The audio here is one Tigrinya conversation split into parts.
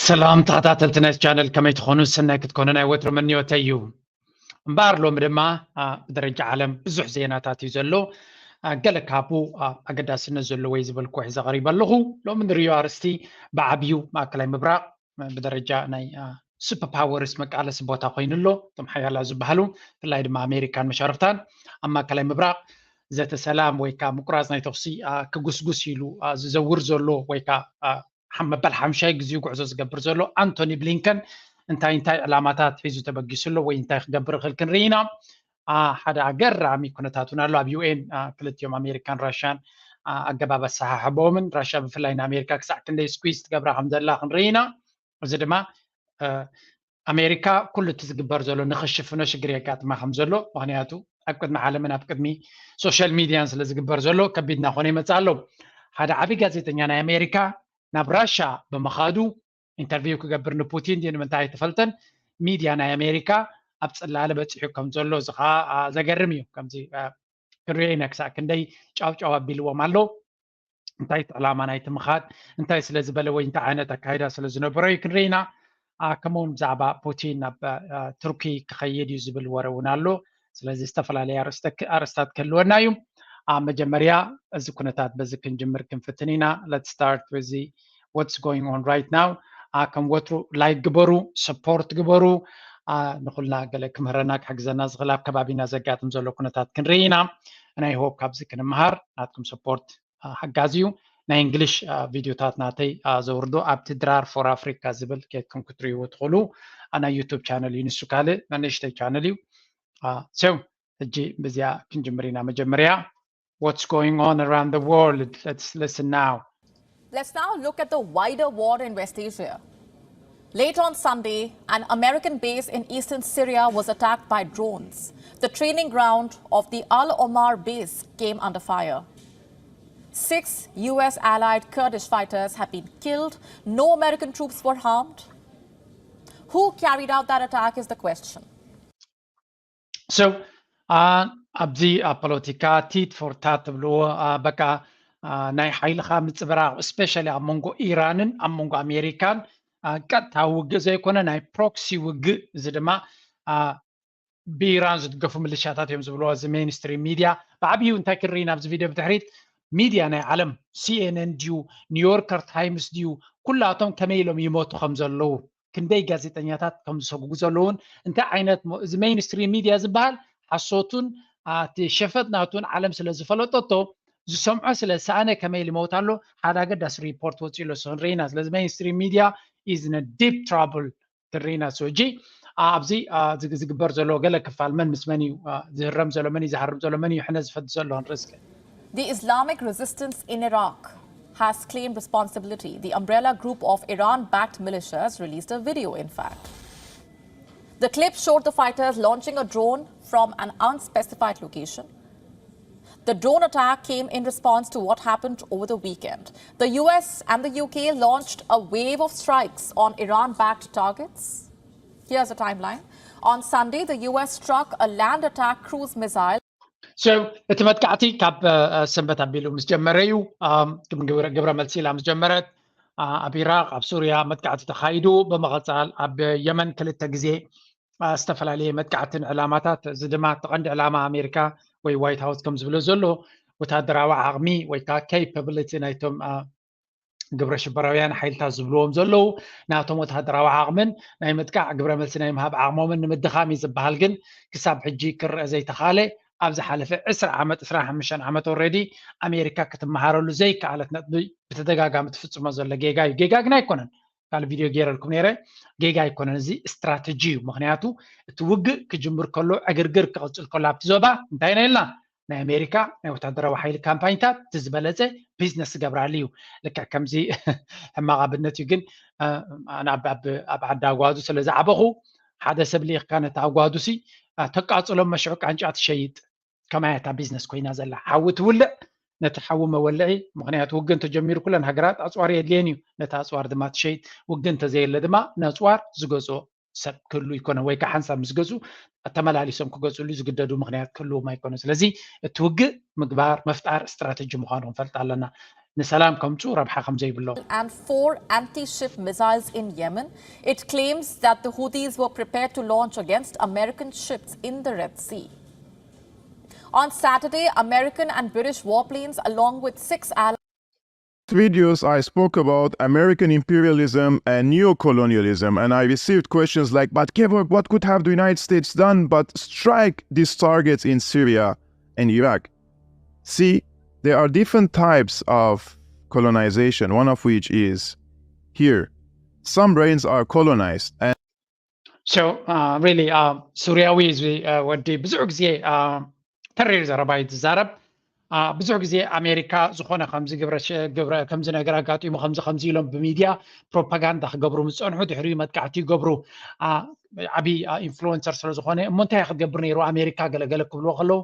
ሰላም ተኸታተልቲ ናይ ቻነል፣ ከመይ ትኾኑ? ሰናይ ክትኮኑ ናይ ወትሮ ምንዮተይ እዩ። እምበኣር ሎሚ ድማ ብደረጃ ዓለም ብዙሕ ዜናታት እዩ ዘሎ። ገለ ካብኡ ኣገዳስነት ዘለዎ እዩ ዝበልኩዎ ሒዘ ቀሪበ ኣለኹ። ሎሚ ንርእዮ ኣርእስቲ ብዓብዩ ማእከላይ ምብራቕ ብደረጃ ናይ ሱፐር ፓወርስ መቃለሲ ቦታ ኮይኑ ኣሎ። እቶም ሓያላ ዝበሃሉ ብፍላይ ድማ ኣሜሪካን መሻርኽታን ኣብ ማእከላይ ምብራቕ ዘተ ሰላም ወይ ከዓ ምቁራፅ ናይ ተኹሲ ክጉስጉስ ኢሉ ዝዘውር ዘሎ ወይ ከዓ መበል ሓምሻይ ግዜኡ ጉዕዞ ዝገብር ዘሎ ኣንቶኒ ብሊንከን እንታይ እንታይ ዕላማታት ሒዙ ተበጊሱ ኣሎ ወይ እንታይ ክገብር ይኽእል ክንርኢ ኢና። ሓደ ኣገራሚ ኩነታት እውን ኣሎ ኣብ ዩኤን። ክልቲኦም ኣሜሪካን ራሽያን ኣገባብ ኣሰሓሕቦምን ራሽያ ብፍላይ ንኣሜሪካ ክሳዕ ክንደይ ስኩዝ ትገብራ ከም ዘላ ክንርኢ ኢና። እዚ ድማ ኣሜሪካ ኩሉ እቲ ዝግበር ዘሎ ንኽሽፍኖ ሽግር የጋጥማ ከም ዘሎ፣ ምክንያቱ ኣብ ቅድሚ ዓለምን ኣብ ቅድሚ ሶሻል ሚድያን ስለ ዝግበር ዘሎ ከቢድ እናኾነ ይመፅእ ኣሎ። ሓደ ዓብዪ ጋዜጠኛ ናይ ኣሜሪካ ናብ ራሻ ብምኻዱ ኢንተርቪው ክገብር ንፑቲን ድዩ ንምንታይ ኣይተፈልጠን። ሚድያ ናይ ኣሜሪካ ኣብ ፅላለ በፂሑ ከም ዘሎ እዚ ከዓ ዘገርም እዩ። ከምዚ ክንሪኦ ኢና ክሳዕ ክንደይ ጫውጫው ኣቢልዎም ኣሎ። እንታይ እቲ ዕላማ ናይቲ ምኻድ እንታይ ስለ ዝበለ ወይ እንታይ ዓይነት ኣካይዳ ስለ ዝነበሮ እዩ ክንርኢ ኢና። ከምኡውን ብዛዕባ ፑቲን ናብ ቱርኪ ክኸይድ እዩ ዝብል ወረ እውን ኣሎ። ስለዚ ዝተፈላለየ ኣርእስታት ክህልወና እዩ። መጀመርያ እዚ ኩነታት በዚ ክንጅምር ክንፍትን ኢና። Let's start with the what's going on right now። ከም ወትሩ ላይክ ግበሩ፣ ሰፖርት ግበሩ። ንኩልና ገለ ክምህረና ክሕግዘና ዝኽእል ኣብ ከባቢና ዘጋጥም ዘሎ ኩነታት ክንርኢ ኢና። ናይ ሆፕ ካብዚ ክንምሃር ናትኩም ሰፖርት ሓጋዚ እዩ። ናይ እንግሊሽ ቪድዮታት ናተይ ዘውርዶ ኣብቲ ድራር ፎር ኣፍሪካ ዝብል ኬድኩም ክትርእይዎ ትኽእሉ። ናይ ዩቱብ ቻነል እዩ ንሱ ካልእ ንእሽተይ ቻነል እዩ። ሰው ሕጂ ብዚኣ ክንጅምር ኢና። መጀመርያ what's going on around the world? Let's listen now. Let's now look at the wider war in West Asia. Late on Sunday, an American base in eastern Syria was attacked by drones. The training ground of the Al Omar base came under fire. Six U S allied Kurdish fighters have been killed. No American troops were harmed. Who carried out that attack is the question. So ኣብዚ ኣብ ፖለቲካ ቲት ፎር ታት ትብልዎ በቃ ናይ ሓይልኻ ምፅብራቕ ስፔሻሊ ኣብ መንጎ ኢራንን ኣብ መንጎ ኣሜሪካን ቀጥታዊ ውግእ ዘይኮነ ናይ ፕሮክሲ ውግእ፣ እዚ ድማ ብኢራን ዝድገፉ ምልሻታት እዮም ዝብልዎ እዚ ሜንስትሪም ሚድያ። ብዓብዩ እንታይ ክንርኢ ናብዚ ቪድዮ ብድሕሪት ሚድያ ናይ ዓለም ሲኤንኤን ድዩ ኒውዮርከር ታይምስ ድዩ ኩላቶም ከመይ ኢሎም ይሞቱ ከም ዘለዉ ክንደይ ጋዜጠኛታት ከም ዝሰጉጉ ዘለውን እንታይ ዓይነት እዚ ሜንስትሪም ሚድያ ዝበሃል ሓሶቱን እቲ ሸፈጥ ናቱን ዓለም ስለ ዝፈለጠቶ ዝሰምዖ ስለ ሰኣነ ከመይ ኢሉ ይመውት ኣሎ ሓደ ኣገዳሲ ሪፖርት ወፂኡ ኣሎ ንሱ ክንርኢና። ስለዚ ሜንስትሪም ሚድያ ኢዝ ን ዲፕ ትራብል ትርኢና። ሶ ሕጂ ኣብዚ ዝግበር ዘሎ ገለ ክፋል መን ምስ መን እዩ ዝህረም ዘሎ፣ መን እዩ ዝሃርም ዘሎ፣ መን እዩ ሕነ ዝፈዲ ዘሎ ንርኢ እስከ። The Islamic Resistance in Iraq has claimed responsibility. The umbrella group of Iran-backed militias released a video, in fact. The clip showed the fighters launching a drone from an unspecified location. The drone attack came in response to what happened over the weekend. The U S and the U K launched a wave of strikes on Iran-backed targets. Here's a timeline. On Sunday, the U S struck a land attack cruise missile. So እቲ መጥቃዕቲ ካብ ሰንበት ኣቢሉ ምስ ጀመረ እዩ። ግብረ መልሲ ኢላ ምስ ጀመረት ኣብ ኢራቅ ኣብ ሱርያ መጥቃዕቲ ተኻይዱ ብምቕፃል ኣብ የመን ክልተ ግዜ ዝተፈላለየ መጥቃዕትን ዕላማታት እዚ ድማ እቲ ቀንዲ ዕላማ ኣሜሪካ ወይ ዋይት ሃውስ ከም ዝብሎ ዘሎ ወታደራዊ ዓቕሚ ወይ ከዓ ኬፓብሊቲ ናይቶም ግብረ ሽበራውያን ሓይልታት ዝብልዎም ዘለዉ ናቶም ወታደራዊ ዓቕምን ናይ ምጥቃዕ ግብረ መልሲ ናይ ምሃብ ዓቕሞምን ንምድኻም እዩ ዝበሃል ግን ክሳብ ሕጂ ክረአ ዘይተኻለ ኣብ ዝሓለፈ ዕስራ ዓመት ዕስራን ሓሙሽተን ዓመት ኦረዲ ኣሜሪካ ክትመሃረሉ ዘይከኣለት ነጥቢ ብተደጋጋሚ ትፍፅሞ ዘሎ ጌጋ እዩ። ጌጋ ግን ኣይኮነን። ካልእ ቪድዮ ገይረልኩም ነይረ። ጌጋ ኣይኮነን፣ እዚ ስትራተጂ እዩ። ምክንያቱ እቲ ውግእ ክጅምር ከሎ ዕግርግር ክቕፅል ከሎ ኣብቲ ዞባ እንታይ ኢና ኢልና ናይ ኣሜሪካ ናይ ወታደራዊ ሓይሊ ካምፓኒታት እቲ ዝበለፀ ቢዝነስ ዝገብራሉ እዩ። ልክዕ ከምዚ ሕማቕ ኣብነት እዩ ግን ኣብ ዓዲ ኣጓዱ ስለ ዝዓበኹ ሓደ ሰብ ልኢኽካ ነቲ ኣጓዱ ሲ ተቃፅሎ መሽዑ ቃንጫ ትሸይጥ ከማይ እታ ቢዝነስ ኮይና ዘላ ሓዊ ትውልዕ ነቲ ሓዊ መወልዒ ምክንያቱ ውግእ እንተጀሚሩ ኩለን ሃገራት ኣፅዋር የድልየን እዩ ነቲ ኣፅዋር ድማ ትሸይጥ ውግእ እንተዘየለ ድማ ነፅዋር ዝገዝኦ ሰብ ክህሉ ይኮነ ወይ ከዓ ሓንሳብ ምስ ገዝኡ ተመላሊሶም ክገዝእሉ ዝግደዱ ምክንያት ክህልዎም ኣይኮነ ስለዚ እቲ ውግእ ምግባር መፍጣር ስትራተጂ ምኳኑ ክንፈልጥ ኣለና። ንሰላም ከምፁ ረብሓ ከም ዘይብሎ and four anti-ship missiles in Yemen. It claims that the Houthis were prepared to launch against American ships in the Red Sea. On Saturday, American and British warplanes, along with six allies, videos, I spoke about American imperialism and neocolonialism, and I received questions like, "But Kevork, what could have the United States done but strike these targets in Syria and Iraq?" See, there are different types of colonization, one of which is here. Some brains are colonized, and so uh, really uh, ሱርያዊ እዚ uh, ወዲ ብዙሕ ግዜ uh, ተሪር ዘረባ እዩ ዝዛረብ። Uh, ብዙሕ ግዜ ኣሜሪካ ዝኾነ ከምዚ ግብረ ከምዚ ነገር ኣጋጢሙ ከምዚ ከምዚ ኢሎም ብሚድያ ፕሮፓጋንዳ ክገብሩ ምስ ፀንሑ ድሕሪኡ መጥቃዕቲ ይገብሩ። Uh, ዓብዪ ኢንፍሉወንሰር ስለ ዝኾነ እሞ እንታይ ክትገብር ነይሩ ኣሜሪካ ገለገለ ክብልዎ ከለዉ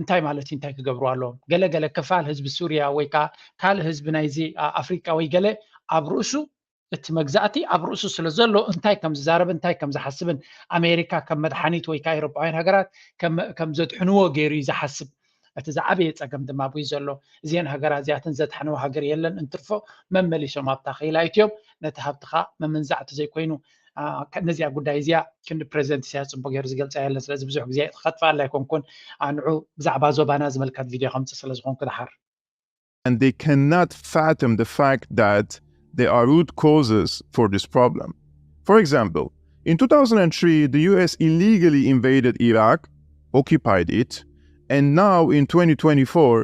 እንታይ ማለት እዩ? እንታይ ክገብሩ ኣለዎም? ገለገለ ክፋል ህዝቢ ሱርያ ወይ ከዓ ካልእ ህዝቢ ናይዚ uh, ኣፍሪቃ ወይ ገለ ኣብ ርእሱ እቲ መግዛእቲ ኣብ ርእሱ ስለ ዘሎ እንታይ ከም ዝዛረብ እንታይ ከም ዝሓስብን ኣሜሪካ ከም መድሓኒት ወይ ከዓ ኤሮጳውያን ሃገራት ከም ዘድሕንዎ ገይሩ እዩ ዝሓስብ። እቲ ዝዓበየ ፀገም ድማ ኣብኡ ዘሎ። እዚአን ሃገራት እዚኣተን ዘድሓንዎ ሃገር የለን፣ እንትርፎ መመሊሶም ሃብታ ከይላይትዮም ነቲ ሃብትኻ መመንዛዕቲ ዘይኮይኑ ነዚኣ ጉዳይ እዚኣ ክንዲ ፕሬዚደንት ኢሳያስ ፅቡቅ ገይሩ ዝገልፃ የለን። ስለዚ ብዙሕ ግዜ ክኸጥፋላ ኣይኮንኩን። ንዑ ብዛዕባ ዞባና ዝምልከት ቪድዮ ከምፅእ ስለ ዝኾንኩ ድሓር and they cannot fathom the fact that there are root causes for this problem. For example, in two thousand three, the U S illegally invaded Iraq, occupied it, and now in twenty twenty-four,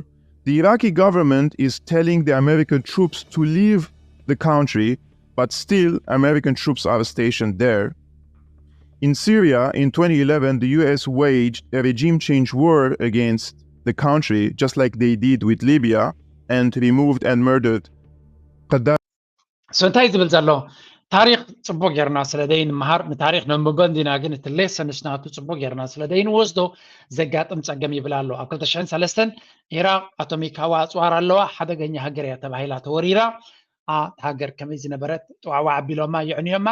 the Iraqi government is telling the American troops to leave the country, but still American troops are stationed there. In Syria, in twenty eleven, the U S waged a regime change war against the country, just like they did with Libya, and removed and murdered Gaddafi. So እንታይ ዝብል ዘሎ ታሪክ ፅቡቅ ጌርና ስለ ደይ ንምሃር ንታሪክ ነንብቦ እንዲና፣ ግን እቲ ሌሰንስ ናቱ ፅቡቅ ጌርና ስለ ደይ ንወስዶ ዘጋጥም ፀገም ይብል ኣሎ። ኣብ ክልተ ሽሕን ሰለስተን ኢራቅ ኣቶሚካዊ ኣፅዋር ኣለዋ፣ ሓደገኛ ሃገር እያ ተባሂላ ተወሪራ። ሃገር ከመይ ዝነበረት ጥዋዕዋዕ ኣቢሎማ የዕንዮማ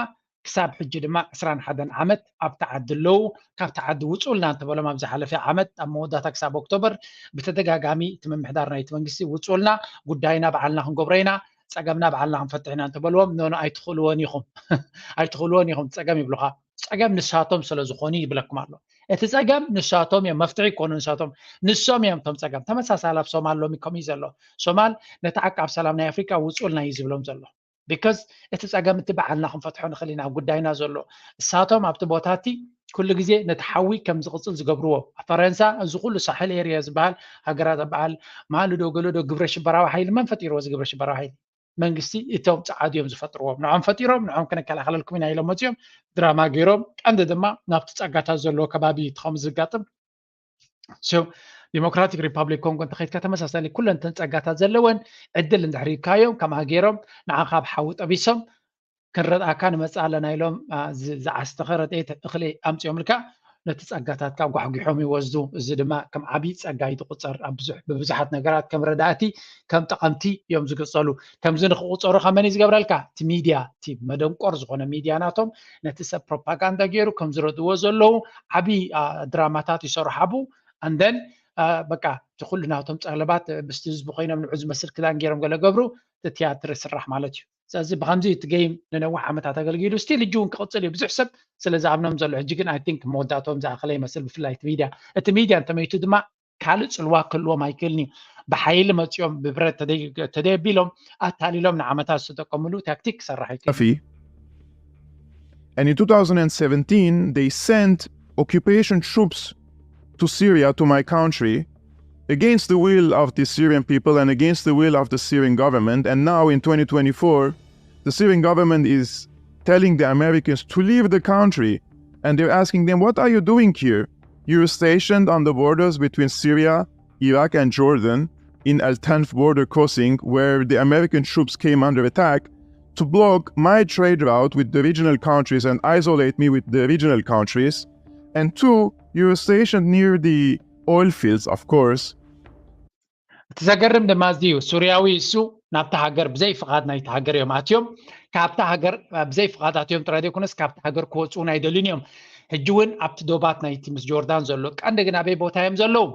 ክሳብ ሕጂ ድማ ዕስራን ሓደን ዓመት ኣብቲ ዓዲ ኣለዉ። ካብቲ ዓዲ ውፁልና እንተበሎም ኣብ ዝሓለፈ ዓመት ኣብ መወዳእታ ክሳብ ኦክቶበር ብተደጋጋሚ እቲ ምምሕዳር ናይቲ መንግስቲ ውፁልና ጉዳይና ባዕልና ክንገብሮ ኢና፣ ፀገምና ባዕልና ክንፈትሕ ኢና እንተበልዎም ኖኖ ኣይትኽእልዎን ኢኹም ኣይትኽእልዎን ኢኹም ፀገም ይብሉኻ። ፀገም ንሳቶም ስለ ዝኾኑ ይብለኩም ኣሎ። እቲ ፀገም ንሳቶም እዮም መፍትሒ ይኮኑ ንሳቶም ንሶም እዮም እቶም ፀገም። ተመሳሳሊ ኣብ ሶማል ሎሚ ከምኡ እዩ ዘሎ። ሶማል ነቲ ዓቃብ ሰላም ናይ ኣፍሪካ ውፁልና እዩ ዝብሎም ዘሎ። ቢካዝ እቲ ፀገም እቲ በዓልና ክንፈትሖ ንኽእል ኢና ጉዳይና ዘሎ። እሳቶም ኣብቲ ቦታ እቲ ኩሉ ግዜ ነቲ ሓዊ ከም ዝቕፅል ዝገብርዎ ፈረንሳ እዚ ኩሉ ሳሕል ኤርያ ዝበሃል ሃገራት በዓል ማልዶ ገለዶ ግብረ ሽበራዊ ሓይሊ መን ፈጢርዎ እዚ ግብረ ሽበራዊ ሓይሊ? መንግስቲ እቶም ፀዓዱ እዮም ዝፈጥርዎም። ንዖም ፈጢሮም ንዖም ክንከላኸለልኩም ኢና ኢሎም መፅኦም ድራማ ገይሮም ቀንዲ ድማ ናብቲ ፀጋታት ዘለዎ ከባቢ ትኸም ዝጋጥም ዲሞክራቲክ ሪፓብሊክ ኮንጎ እንተኸይድካ ተመሳሳሊ ኩለን ተን ፀጋታት ዘለወን ዕድል እንድሕር ይካዮም ከምኣ ገይሮም ንዓኻ ኣብ ሓዊ ጠቢሶም ክንረድኣካ ንመፅእ ኣለና ኢሎም ዝዓስተኸ ረድኤት እኽሊ ኣምፅኦምልካ ነቲ ፀጋታትካ ጓሕጒሖም ይወስዱ። እዚ ድማ ከም ዓብዪ ፀጋ እዩ ዝቁፀር። ኣብ ብዙሕ ብብዙሓት ነገራት ከም ረዳእቲ ከም ጠቐምቲ እዮም ዝግፀሉ። ከምዚ ንክቁፀሩ ከመን እዩ ዝገብረልካ? እቲ ሚድያ እቲ መደንቆር ዝኾነ ሚድያ ናቶም ነቲ ሰብ ፕሮፓጋንዳ ገይሩ ከም ዝረድዎ ዘለዉ ዓብዪ ድራማታት ይሰርሑ ኣብኡ። ኣንደን በቃ እቲ ኩሉ ናቶም ፀለባት ምስቲ ህዝቢ ኮይኖም ንዑ ዝመስል ክዳን ገይሮም ገለ ገብሩ እቲ ቲያትር ይስራሕ ማለት እዩ። ስለዚ ብከምዚ እቲ ገይም ንነዊሕ ዓመታት ኣገልጊሉ ስቲል ሕጂ እውን ክቕፅል እዩ ብዙሕ ሰብ ስለ ዝኣምኖም ዘሎ። ሕጂ ግን ኣይ ቲንክ መወዳእቶም ዝኣኸለ ይመስል ብፍላይ እቲ ሚድያ እቲ ሚድያ እንተመይቱ ድማ ካልእ ፅልዋ ክህልዎም ኣይክእልን እዩ። ብሓይሊ መፂኦም ብብረት ተደየቢሎም ኣታሊሎም ንዓመታት ዝተጠቀምሉ ታክቲክ ክሰርሕ ኣይክእል። And in two thousand seventeen, they sent occupation troops to Syria, to my country, against the will of the Syrian people and against the will of the Syrian government. And now in twenty twenty-four, the Syrian government is telling the Americans to leave the country. And they're asking them, "What are you doing here? You're stationed on the borders between Syria, Iraq, and Jordan in Al Tanf border crossing, where the American troops came under attack to block my trade route with the regional countries and isolate me with the regional countries. And two, you're stationed near the oil fields, of course." እቲ ዘገርም ድማ እዚ እዩ። ሱርያዊ እሱ ናብታ ሃገር ብዘይ ፍቓድ ናይቲ ሃገር እዮም ኣትዮም። ካብታ ሃገር ብዘይ ፍቓድ ኣትዮም ጥራይ ዘይኮነስ ካብታ ሃገር ክወፁ ናይ ደልዩን እዮም። ሕጂ እውን ኣብቲ ዶባት ናይቲ ምስ ጆርዳን ዘሎ ቀንዲ ግን ኣበይ ቦታ እዮም ዘለዉ?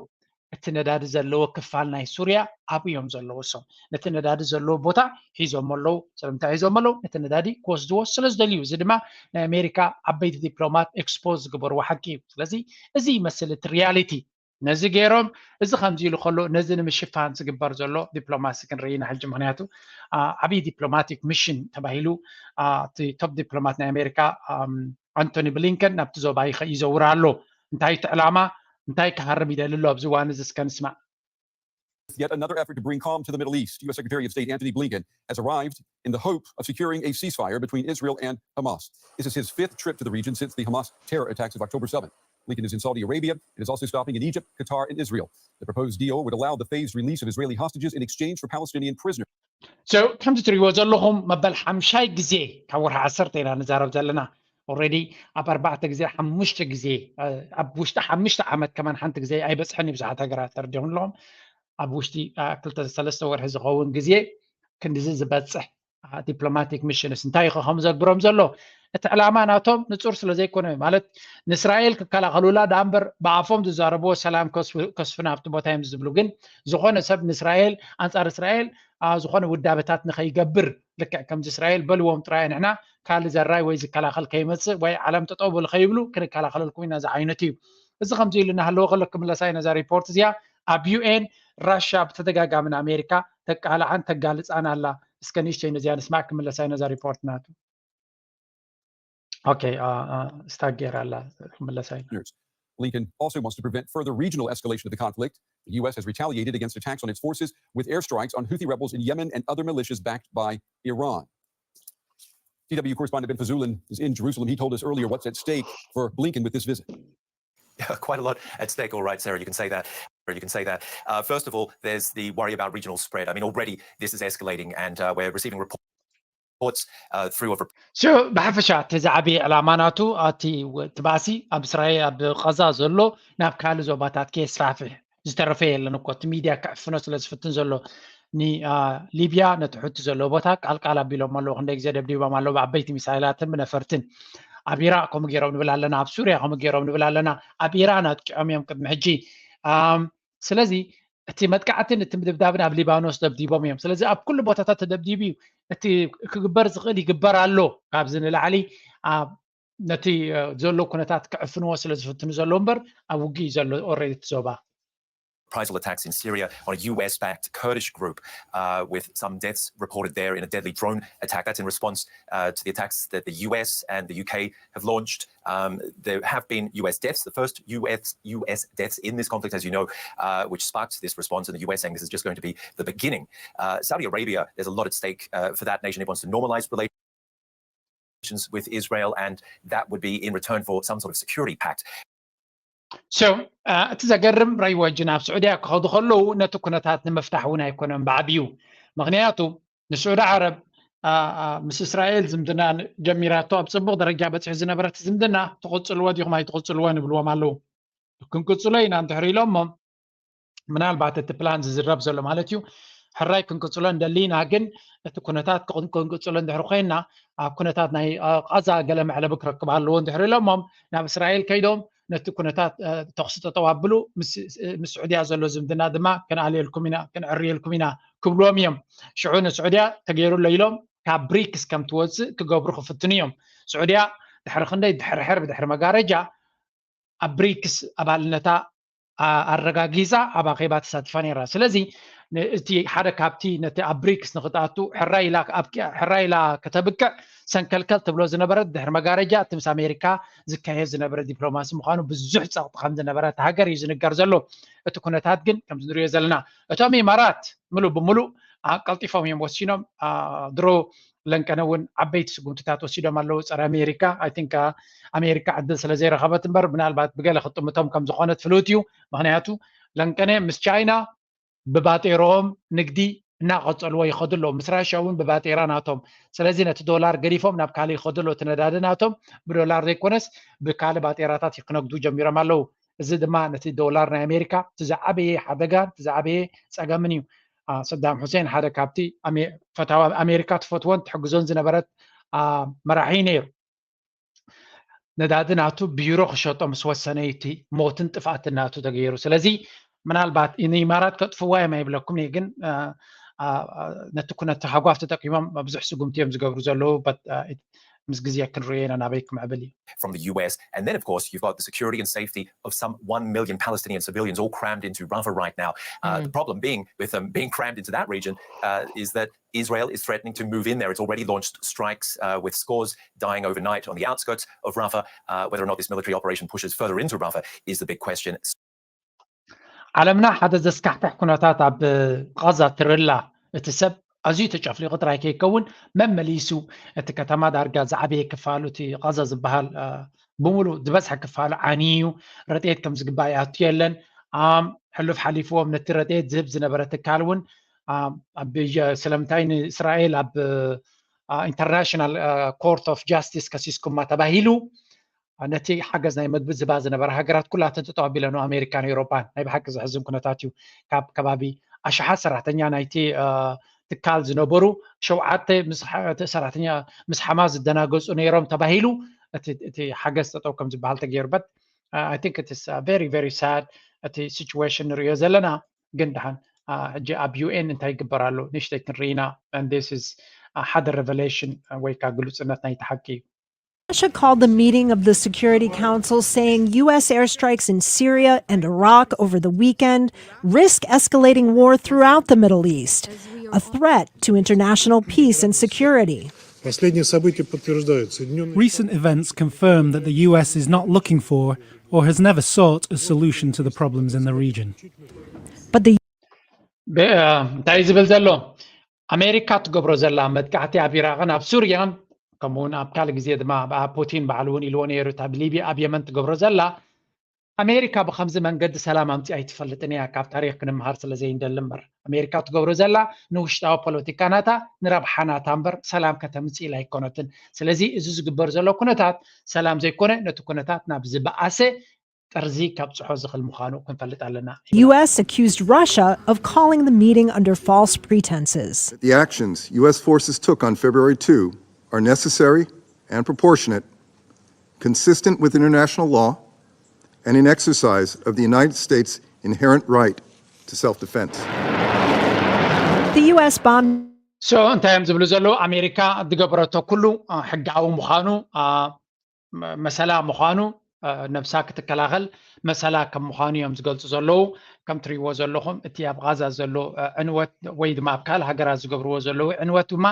እቲ ነዳዲ ዘለዎ ክፋል ናይ ሱርያ ኣብኡ እዮም ዘለዉ። እሶም ነቲ ነዳዲ ዘለዎ ቦታ ሒዞም ኣለዉ። ስለምንታይ ሒዞም ኣለዉ? ነቲ ነዳዲ ክወስድዎ ስለ ዝደልዩ። እዚ ድማ ናይ ኣሜሪካ ዓበይቲ ዲፕሎማት ኤክስፖዝ ዝገበርዎ ሓቂ እዩ። ስለዚ እዚ ይመስል እቲ ሪያሊቲ። ነዚ ገይሮም፣ እዚ ከምዚ ኢሉ ከሎ ነዚ ንምሽፋን ዝግበር ዘሎ ዲፕሎማሲ ክንርኢ ኢና ሕጂ። ምክንያቱ ዓብዪ ዲፕሎማቲክ ሚሽን ተባሂሉ እቲ ቶፕ ዲፕሎማት ናይ ኣሜሪካ ኣንቶኒ ብሊንከን ናብቲ ዞባ ይዘውር ኣሎ። እንታይ እቲ ዕላማ? እንታይ ክሃርም ይደሊ ኣሎ ኣብዚ እዋን እዚ? እስከ ንስማዕ። Yet another effort to bring calm to the Middle East. U S Secretary of State Antony Blinken has arrived in the hope of securing a ceasefire between Israel and Hamas. This is his fifth trip to the region since the Hamas terror attacks of October seventh. Blinken is in Saudi Arabia and is also stopping in Egypt, Qatar, and Israel. The proposed deal would allow the phased release of Israeli hostages in exchange for Palestinian prisoners. ከምዚ ትሪእዎ ዘለኹም መበል ሓምሻይ ግዜ ካብ ወርሒ ዓሰርተ ኢና ንዛረብ ዘለና። ኦልሬዲ ኣብ ኣርባዕተ ግዜ ሓሙሽተ ግዜ ኣብ ውሽጢ ሓሙሽተ ዓመት ከማን ሓንቲ ግዜ ኣይበፅሐን እዩ። ብዙሓት ሃገራት ተረዲኹም ኣለኹም። ኣብ ውሽጢ ክልተ ሰለስተ ወርሒ ዝኸውን ግዜ ክንዲዚ ዝበፅሕ ዲፕሎማቲክ ሚሽንስ እንታይ እዩ ከም ዘግብሮም ዘሎ? እቲ ዕላማ ናቶም ንፁር ስለ ዘይኮነ፣ ማለት ንእስራኤል ክከላኸሉላ ደኣ እምበር ብኣፎም ዝዛረብዎ ሰላም ከስፍና ኣብቲ ቦታ እዮም ዝብሉ። ግን ዝኾነ ሰብ ንእስራኤል፣ ኣንፃር እስራኤል ዝኾነ ውዳበታት ንኸይገብር፣ ልክዕ ከምዚ እስራኤል በልዎም ጥራይ፣ ንሕና ካልእ ዘራይ ወይ ዝከላኸል ከይመፅእ ወይ ዓለም ጠጠው በሉ ከይብሉ ክንከላኸለልኩም ኢና ዝዓይነቱ እዩ። እዚ ከምዚ ኢሉ እናሃለወ ከሎ ክምለሳ እዩ ነዛ ሪፖርት እዚኣ። ኣብ ዩ ኤን ራሻ ብተደጋጋሚ ንኣሜሪካ ተቃልዓን ተጋልፃን ኣላ። እስከ ንእሽተይ ነዚኣ ንስማዕ፣ ክምለሳ እዩ ነዛ ሪፖርት ናቱ። ኦኬ፣ ስታክ ገይራ ኣላ፣ ክምለሳ እዩ። Blinken also wants to prevent further regional escalation of the conflict. The U S has retaliated against attacks on its forces with airstrikes on Houthi rebels in Yemen and other militias backed by Iran. C W correspondent Ben Fazulin is in Jerusalem. He told us earlier what's at stake for Blinken with this visit. Yeah, quite a lot at stake. All right, Sarah, you can say that. You can say that. Uh, first of all, there's the worry about regional spread. I mean, already this is escalating, and uh, we're receiving reports. ብሓፈሻ እቲ ዝዓበየ ዕላማ ናቱ እቲ ባእሲ ኣብ እስራኤል ኣብ ቐዛ ዘሎ ናብ ካልእ ዞባታት ከየስፋሕፍሕ ዝተረፈ የለን እኮ። እቲ ሚድያ ክዕፍኖ ስለ ዝፍትን ዘሎ ንሊብያ ነቲ ሑቲ ዘለዎ ቦታ ቃልቃል ኣቢሎም ኣለዉ። ክንደይ ግዜ ደብዲቦም ኣለዉ ብዓበይቲ ሚሳይላትን ብነፈርትን። ኣብ ኢራቅ ከምኡ ገይሮም ንብል ኣለና፣ ኣብ ሱርያ ከምኡ ገይሮም ንብል ኣለና፣ ኣብ ኢራን ኣጥቂዖም እዮም ቅድሚ ሕጂ። ስለዚ እቲ መጥቃዕትን እቲ ምድብዳብን ኣብ ሊባኖስ ደብዲቦም እዮም። ስለዚ ኣብ ኩሉ ቦታታት ተደብዲቡ እዩ። እቲ ክግበር ዝኽእል ይግበር ኣሎ። ካብዚ ንላዕሊ ነቲ ዘሎ ኩነታት ክዕፍንዎ ስለ ዝፍትኑ ዘሎ እምበር ኣብ ውግእ እዩ ዘሎ ኦልሬዲ እቲ ዞባ። Reprisal attacks in Syria on a U S backed Kurdish group, uh, with some deaths reported there in a deadly drone attack. That's in response uh, to the attacks that the U S and the U K have launched. Um, there have been U S deaths. The first U S, U S deaths in this conflict, as you know, uh, which sparked this response in the U S saying this is just going to be the beginning. Uh, Saudi Arabia, there's a lot at stake uh, for that nation. It wants to normalize relations with Israel, and that would be in return for some sort of security pact. So እቲ ዘገርም ረይወጅ ናብ ስዑድያ ክኸዱ ከለዉ ነቲ ኩነታት ንምፍታሕ እውን ኣይኮነን ብዓብዩ። ምክንያቱ ንስዑዲ ዓረብ ምስ እስራኤል ዝምድና ጀሚራቶ ኣብ ፅቡቅ ደረጃ በፂሑ ዝነበረት ዝምድና ትቕፅልዎ ዲኹም ኣይትቕፅልዎ ንብልዎም ኣለዉ። ክንቅፅሎ ኢና እንድሕር ኢሎሞም ምናልባት እቲ ፕላን ዝዝረብ ዘሎ ማለት እዩ። ሕራይ ክንቅፅሎ እንደሊ ኢና፣ ግን እቲ ኩነታት ክንቅፅሎ እንድሕር ኮይና ኣብ ኩነታት ናይ ቐዛ ገለ መዕለቢ ክረክብ ኣለዎ እንድሕር ኢሎሞም ናብ እስራኤል ከይዶም ነቲ ኩነታት ተኽሲ ጠጠው ኣብሉ፣ ምስ ስዑድያ ዘሎ ዝምድና ድማ ክንኣልየልኩም ኢና ክንዕርየልኩም ኢና ክብልዎም እዮም። ሽዑ ንስዑድያ ተገይሩ ኣሎ ኢሎም ካብ ብሪክስ ከም ትወፅእ ክገብሩ ክፍትኑ እዮም። ስዑድያ ድሕሪ ክንደይ ድሕርሕር ብድሕሪ መጋረጃ ኣብ ብሪክስ ኣባልነታ ኣረጋጊፃ ኣብ ኣኼባ ተሳትፋ ነይራ። ስለዚ እቲ ሓደ ካብቲ ነቲ ኣብ ብሪክስ ንክትኣቱ ሕራይ ኢላ ከተብቅዕ ሰንከልከል ትብሎ ዝነበረት ድሕሪ መጋረጃ እቲ ምስ ኣሜሪካ ዝካየድ ዝነበረ ዲፕሎማሲ ምዃኑ ብዙሕ ፀቕጢ ከም ዝነበረ እቲ ሃገር እዩ ዝንገር ዘሎ። እቲ ኩነታት ግን ከምዚ ንሪኦ ዘለና እቶም ኢማራት ምሉእ ብምሉእ ቀልጢፎም እዮም ወሲኖም ድሮ ለንቀነ እውን ዓበይቲ ስጉምትታት ወሲዶም ኣለዉ ፀረ ኣሜሪካ። ኣይ ቲንክ ኣሜሪካ ዕድል ስለ ዘይረኸበት እምበር ምናልባት ብገለ ክጥምቶም ከም ዝኾነት ፍሉጥ እዩ። ምክንያቱ ለንቀነ ምስ ቻይና ብባጤሮኦም ንግዲ እናቐፀልዎ ይኸዱ ኣለዉ፣ ምስ ራሽያ እውን ብባጤራ ናቶም። ስለዚ ነቲ ዶላር ገዲፎም ናብ ካልእ ይኸዱ ኣለዉ። እቲ ነዳዲ ናቶም ብዶላር ዘይኮነስ ብካልእ ባጤራታት ክነግዱ ጀሚሮም ኣለዉ። እዚ ድማ ነቲ ዶላር ናይ ኣሜሪካ እቲ ዝዓበየ ሓደጋን እቲ ዝዓበየ ፀገምን እዩ። ሰዳም ሁሴን ሓደ ካብቲ ፈታዊ ኣሜሪካ ትፈትዎን ትሕግዞን ዝነበረት መራሒ ነይሩ። ነዳዲ ናቱ ብዩሮ ክሸጦ ምስ ወሰነ እቲ ሞትን ጥፍኣትን ናቱ ተገይሩ። ስለዚ ምናልባት ንኢማራት ከጥፍዋ እዮም ኣይብለኩም እየ፣ ግን ነቲ ኩነት ሃጓፍ ተጠቂሞም ብዙሕ ስጉምቲ እዮም ዝገብሩ ዘለዉ። ምስ ግዜ ክንሪኦ ኢና ናበይ ክምዕብል እዩ። From the U S. And then, of course, you've got the security and safety of some one million Palestinian civilians all crammed into Rafah right now. Uh, mm. The problem being with them being crammed into that region uh, is that Israel is threatening to move in there. It's already launched strikes uh, with scores dying overnight on the outskirts of Rafah. Uh, whether or not this military operation pushes further into Rafah is the big question. ዓለምና ሓደ ዘስካሕክሕ ኩነታት ኣብ ቃዛ ትርላ እቲ ሰብ ኣዝዩ ተጨፍሊቑ ጥራይ ከይከውን መመሊሱ እቲ ከተማ ዳርጋ ዝዓበየ ክፋሉ እቲ ቃዛ ዝበሃል ብምሉ ዝበዝሐ ክፋሉ ዓንዩ እዩ። ረድኤት ከም ዝግባእ ይኣቱ የለን። ሕሉፍ ሓሊፍዎም ነቲ ረድኤት ዝህብ ዝነበረ ትካል እውን ስለምንታይ ንእስራኤል ኣብ ኢንተርናሽናል ኮርት ኦፍ ጃስቲስ ከሲስኩማ ተባሂሉ ነቲ ሓገዝ ናይ መግቢ ዝባ ዝነበረ ሃገራት ኩላተን ተጠዋቢለንኦ ኣሜሪካን ኤውሮጳን። ናይ ብሓቂ ዘሕዝን ኩነታት እዩ። ካብ ከባቢ ኣሽሓት ሰራሕተኛ ናይቲ ትካል ዝነበሩ ሸውዓተ ሰራሕተኛ ምስ ሓማስ ዝደናገፁ ነይሮም ተባሂሉ እቲ ሓገዝ ጠጠው ከም ዝበሃል ተገይሩ። But I think it is very very sad እቲ situation ንሪኦ ዘለና። ግን ደሓን ሕጂ ኣብ ዩ ኤን እንታይ ይግበር ኣሎ ንእሽተይ ክንርኢ ኢና። And this is ሓደ revelation ወይ ከዓ ግሉፅነት ናይቲ ሓቂ እዩ። Russia called the meeting of the Security Council, saying U S airstrikes in Syria and Iraq over the weekend risk escalating war throughout the Middle East, a threat to international peace and security. Последние события подтверждают Соединенные Recent events confirm that the U S is not looking for or has never sought a solution to the problems in the region. But the እንታይ ዝብል ዘሎ ኣሜሪካ ትገብሮ ዘላ መጥቃዕቲ ኣብ ኢራቕን ኣብ ሱርያን ከምኡውን ኣብ ካልእ ግዜ ድማ ብ- ፑቲን ባዕሉ እውን ኢልዎ ነይሩ እታ ብሊብያ ኣብ የመን ትገብሮ ዘላ ኣሜሪካ ብከምዚ መንገዲ ሰላም ኣምፂኣ ኣይትፈልጥን እያ። ካብ ታሪክ ክንምሃር ስለ ዘይንደሊ እምበር ኣሜሪካ ትገብሮ ዘላ ንውሽጣዊ ፖለቲካ ናታ ንረብሓ ናታ እምበር ሰላም ከተምፅእ ኢላ ኣይኮነትን። ስለዚ እዚ ዝግበር ዘሎ ኩነታት ሰላም ዘይኮነ ነቲ ኩነታት ናብ ዝበኣሰ ጠርዚ ካብፅሖ ዝኽእል ምዃኑ ክንፈልጥ ኣለና። U S accused Russia of calling the meeting under false pretenses. The actions U S forces took on February two are necessary and proportionate, consistent with international law, and in exercise of the United States' inherent right to self-defense. The U S bombed So እንታይ እዮም ዝብሉ ዘለዉ? ኣሜሪካ ዝገበረቶ ኩሉ ሕጋዊ ምዃኑ መሰላ ምዃኑ ነብሳ ክትከላኸል መሰላ ከም ምዃኑ እዮም ዝገልፁ ዘለዉ። ከም ትሪእዎ ዘለኹም እቲ ኣብ ቓዛ ዘሎ ዕንወት ወይ ድማ ኣብ ካልእ ሃገራት ዝገብርዎ ዘለዉ ዕንወት ድማ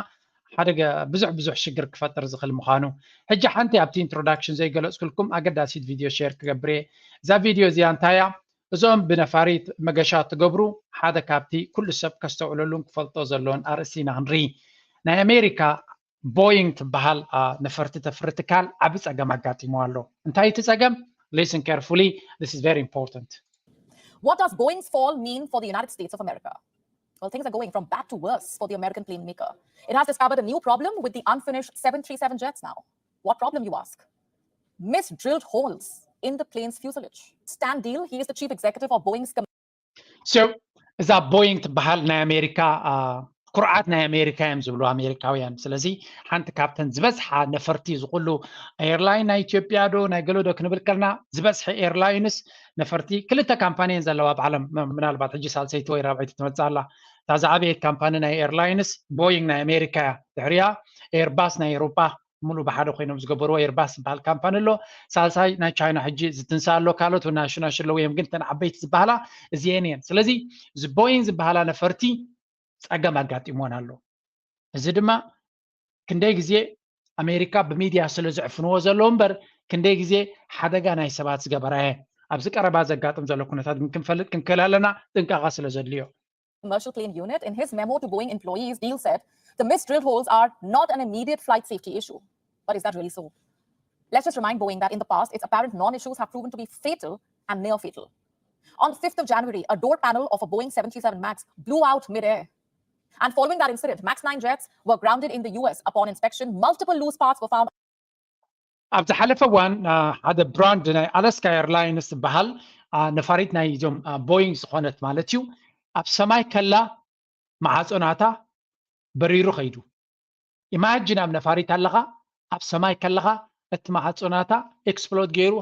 ሓደ ብዙሕ ብዙሕ ሽግር ክፈጥር ዝኽእል ምዃኑ። ሕጂ ሓንቲ ኣብቲ ኢንትሮዳክሽን ዘይገለፅኩልኩም ኣገዳሲት ቪድዮ ሼር ክገብር እየ። እዛ ቪድዮ እዚኣ እንታይ እያ? እዞም ብነፋሪት መገሻ ትገብሩ ሓደ ካብቲ ኩሉ ሰብ ከስተውዕለሉን ክፈልጦ ዘለዎን ኣርእስቲ ኢና ክንርኢ። ናይ ኣሜሪካ ቦይንግ ትበሃል ነፈርቲ ተፍሪ ትካል ዓቢ ጸገም ኣጋጢሞ ኣሎ። እንታይ እቲ ጸገም? Listen carefully, this is very important. What does Boeing's fall mean for the United States of America? Well, things are going from bad to worse for the American plane maker. It has discovered a new problem with the unfinished seven three seven jets now. What problem, you ask? Missed drilled holes in the plane's fuselage. Stan Deal, he is the chief executive of Boeing's So እዛ ቦይንግ ትበሃል ናይ ኣሜሪካ ኩርዓት ናይ ኣሜሪካ እዮም ዝብሉ ኣሜሪካውያን። ስለዚ ሓንቲ ካብተን ዝበዝሓ ነፈርቲ ዝኩሉ ኤርላይን ናይ ኢትዮጵያ ዶ ናይ ገሎ ዶ ክንብል ከልና ዝበዝሐ ኤርላይንስ ነፈርቲ ክልተ ካምፓኒ እየን ዘለዋ ኣብ ዓለም። ምናልባት ሕጂ ሳልሰይቲ ወይ ራብዐይቲ ትመፅእ ኣላ። እታ ዝዓበየት ካምፓኒ ናይ ኤርላይንስ ቦይንግ ናይ ኣሜሪካ እያ። ድሕሪያ ኤርባስ ናይ ኤውሮጳ ሙሉ ብሓደ ኮይኖም ዝገበርዎ ኤርባስ ዝበሃል ካምፓኒ ኣሎ። ሳልሳይ ናይ ቻይና ሕጂ ዝትንሳ ኣሎ። ካልኦት ናሽናሽ ኣለዉ እዮም፣ ግን ተን ዓበይቲ ዝበሃላ እዚአን እየን። ስለዚ እዚ ቦይን ዝበሃላ ነፈርቲ ፀገም ኣጋጢሞን ኣሎ። እዚ ድማ ክንደይ ግዜ ኣሜሪካ ብሚድያ ስለ ዘዕፍንዎ ዘለዉ እምበር ክንደይ ግዜ ሓደጋ ናይ ሰባት ዝገበራ እየን። ኣብዚ ቀረባ ዘጋጥም ዘሎ ኩነታት ግን ክንፈልጥ ክንክእል ኣለና፣ ጥንቃቐ ስለ ዘድልዮ። Commercial plane unit, in his memo to Boeing employees, Deal said the missed drilled holes are not an immediate flight safety issue. But is that really so? Let's just remind Boeing that in the past, its apparent non issues have proven to be fatal and near fatal. On the fifth of January, a door panel of a Boeing seven three seven MAX blew out midair. And following that incident, MAX nine jets were grounded in the U S. Upon inspection, multiple loose parts were found. ኣብ ዝሓለፈ እዋን ሓደ ብራንድ ናይ ኣላስካ ኤርላይንስ ዝበሃል ነፋሪት ናይ ዞም ቦይንግ ዝኾነት ማለት እዩ ኣብ ሰማይ ከላ መዓፆ ናታ በሪሩ ከይዱ። ኢማጂን ኣብ ነፋሪት ኣለኻ ኣብ ሰማይ ከለኻ እቲ መዓፆ ናታ ኤክስፕሎድ ገይሩ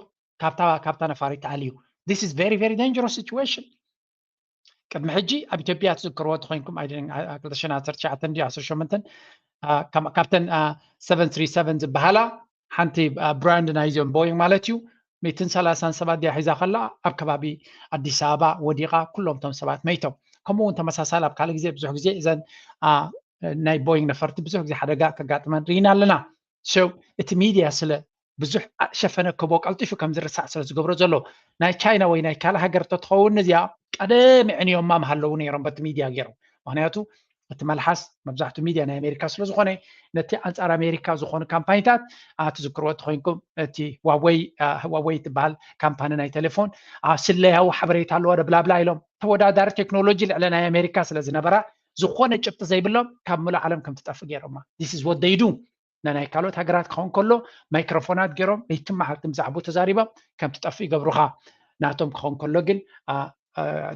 ካብታ ነፋሪት ኣልዩ። This is very very dangerous situation. ቅድሚ ሕጂ ኣብ ኢትዮጵያ ትዝክርዎ ተኮይንኩም ኣይደን ክልተ ሽሕን ዓሰርተ ትሽዓተን ድዩ ዓሰርተ ሸሞንተን ካብተን ሰቨን ትሪ ሰቨን ዝበሃላ ሓንቲ ብራንድ ናይዚኦም ቦይንግ ማለት እዩ ሚትን ሰላሳን ሰባት ድያ ሒዛ ከላ ኣብ ከባቢ ኣዲስ ኣበባ ወዲቓ ኩሎም እቶም ሰባት መይቶም። ከምኡ እውን ተመሳሳሊ ኣብ ካልእ ግዜ ብዙሕ ግዜ እዘን ናይ ቦይንግ ነፈርቲ ብዙሕ ግዜ ሓደጋ ከጋጥመን ርኢና ኣለና። እቲ ሚድያ ስለ ብዙሕ ሸፈነ ክቦ ቀልጢፉ ከም ዝርሳዕ ስለ ዝገብሮ ዘሎ ናይ ቻይና ወይ ናይ ካልእ ሃገር ተትኸውን እዚኣ ቀደም ዕንዮማ ምሃለዉ ነይሮም በቲ ሚድያ ገይሮም። ምክንያቱ እቲ መልሓስ መብዛሕትኡ ሚድያ ናይ ኣሜሪካ ስለ ዝኾነ ነቲ ኣንፃር ኣሜሪካ ዝኾኑ ካምፓኒታት ትዝክርዎ ተኮይንኩም እቲ ዋወይ ዋወይ ትበሃል ካምፓኒ ናይ ቴሌፎን ስለያዊ ሓበሬታ ኣለዋ ብላብላ ኢሎም ተወዳዳሪ ቴክኖሎጂ ልዕሊ ናይ ኣሜሪካ ስለ ዝነበራ ዝኾነ ጭብጢ ዘይብሎም ካብ ምሉእ ዓለም ከም ትጠፍእ ገይሮማ። This is what they do። ናይ ካልኦት ሃገራት ክኸውን ከሎ ማይክሮፎናት ገይሮም ለይትን መዓልትን ብዛዕባኡ ተዛሪቦም ከም ትጠፍእ ይገብሩኻ። ናቶም ክኸውን ከሎ ግን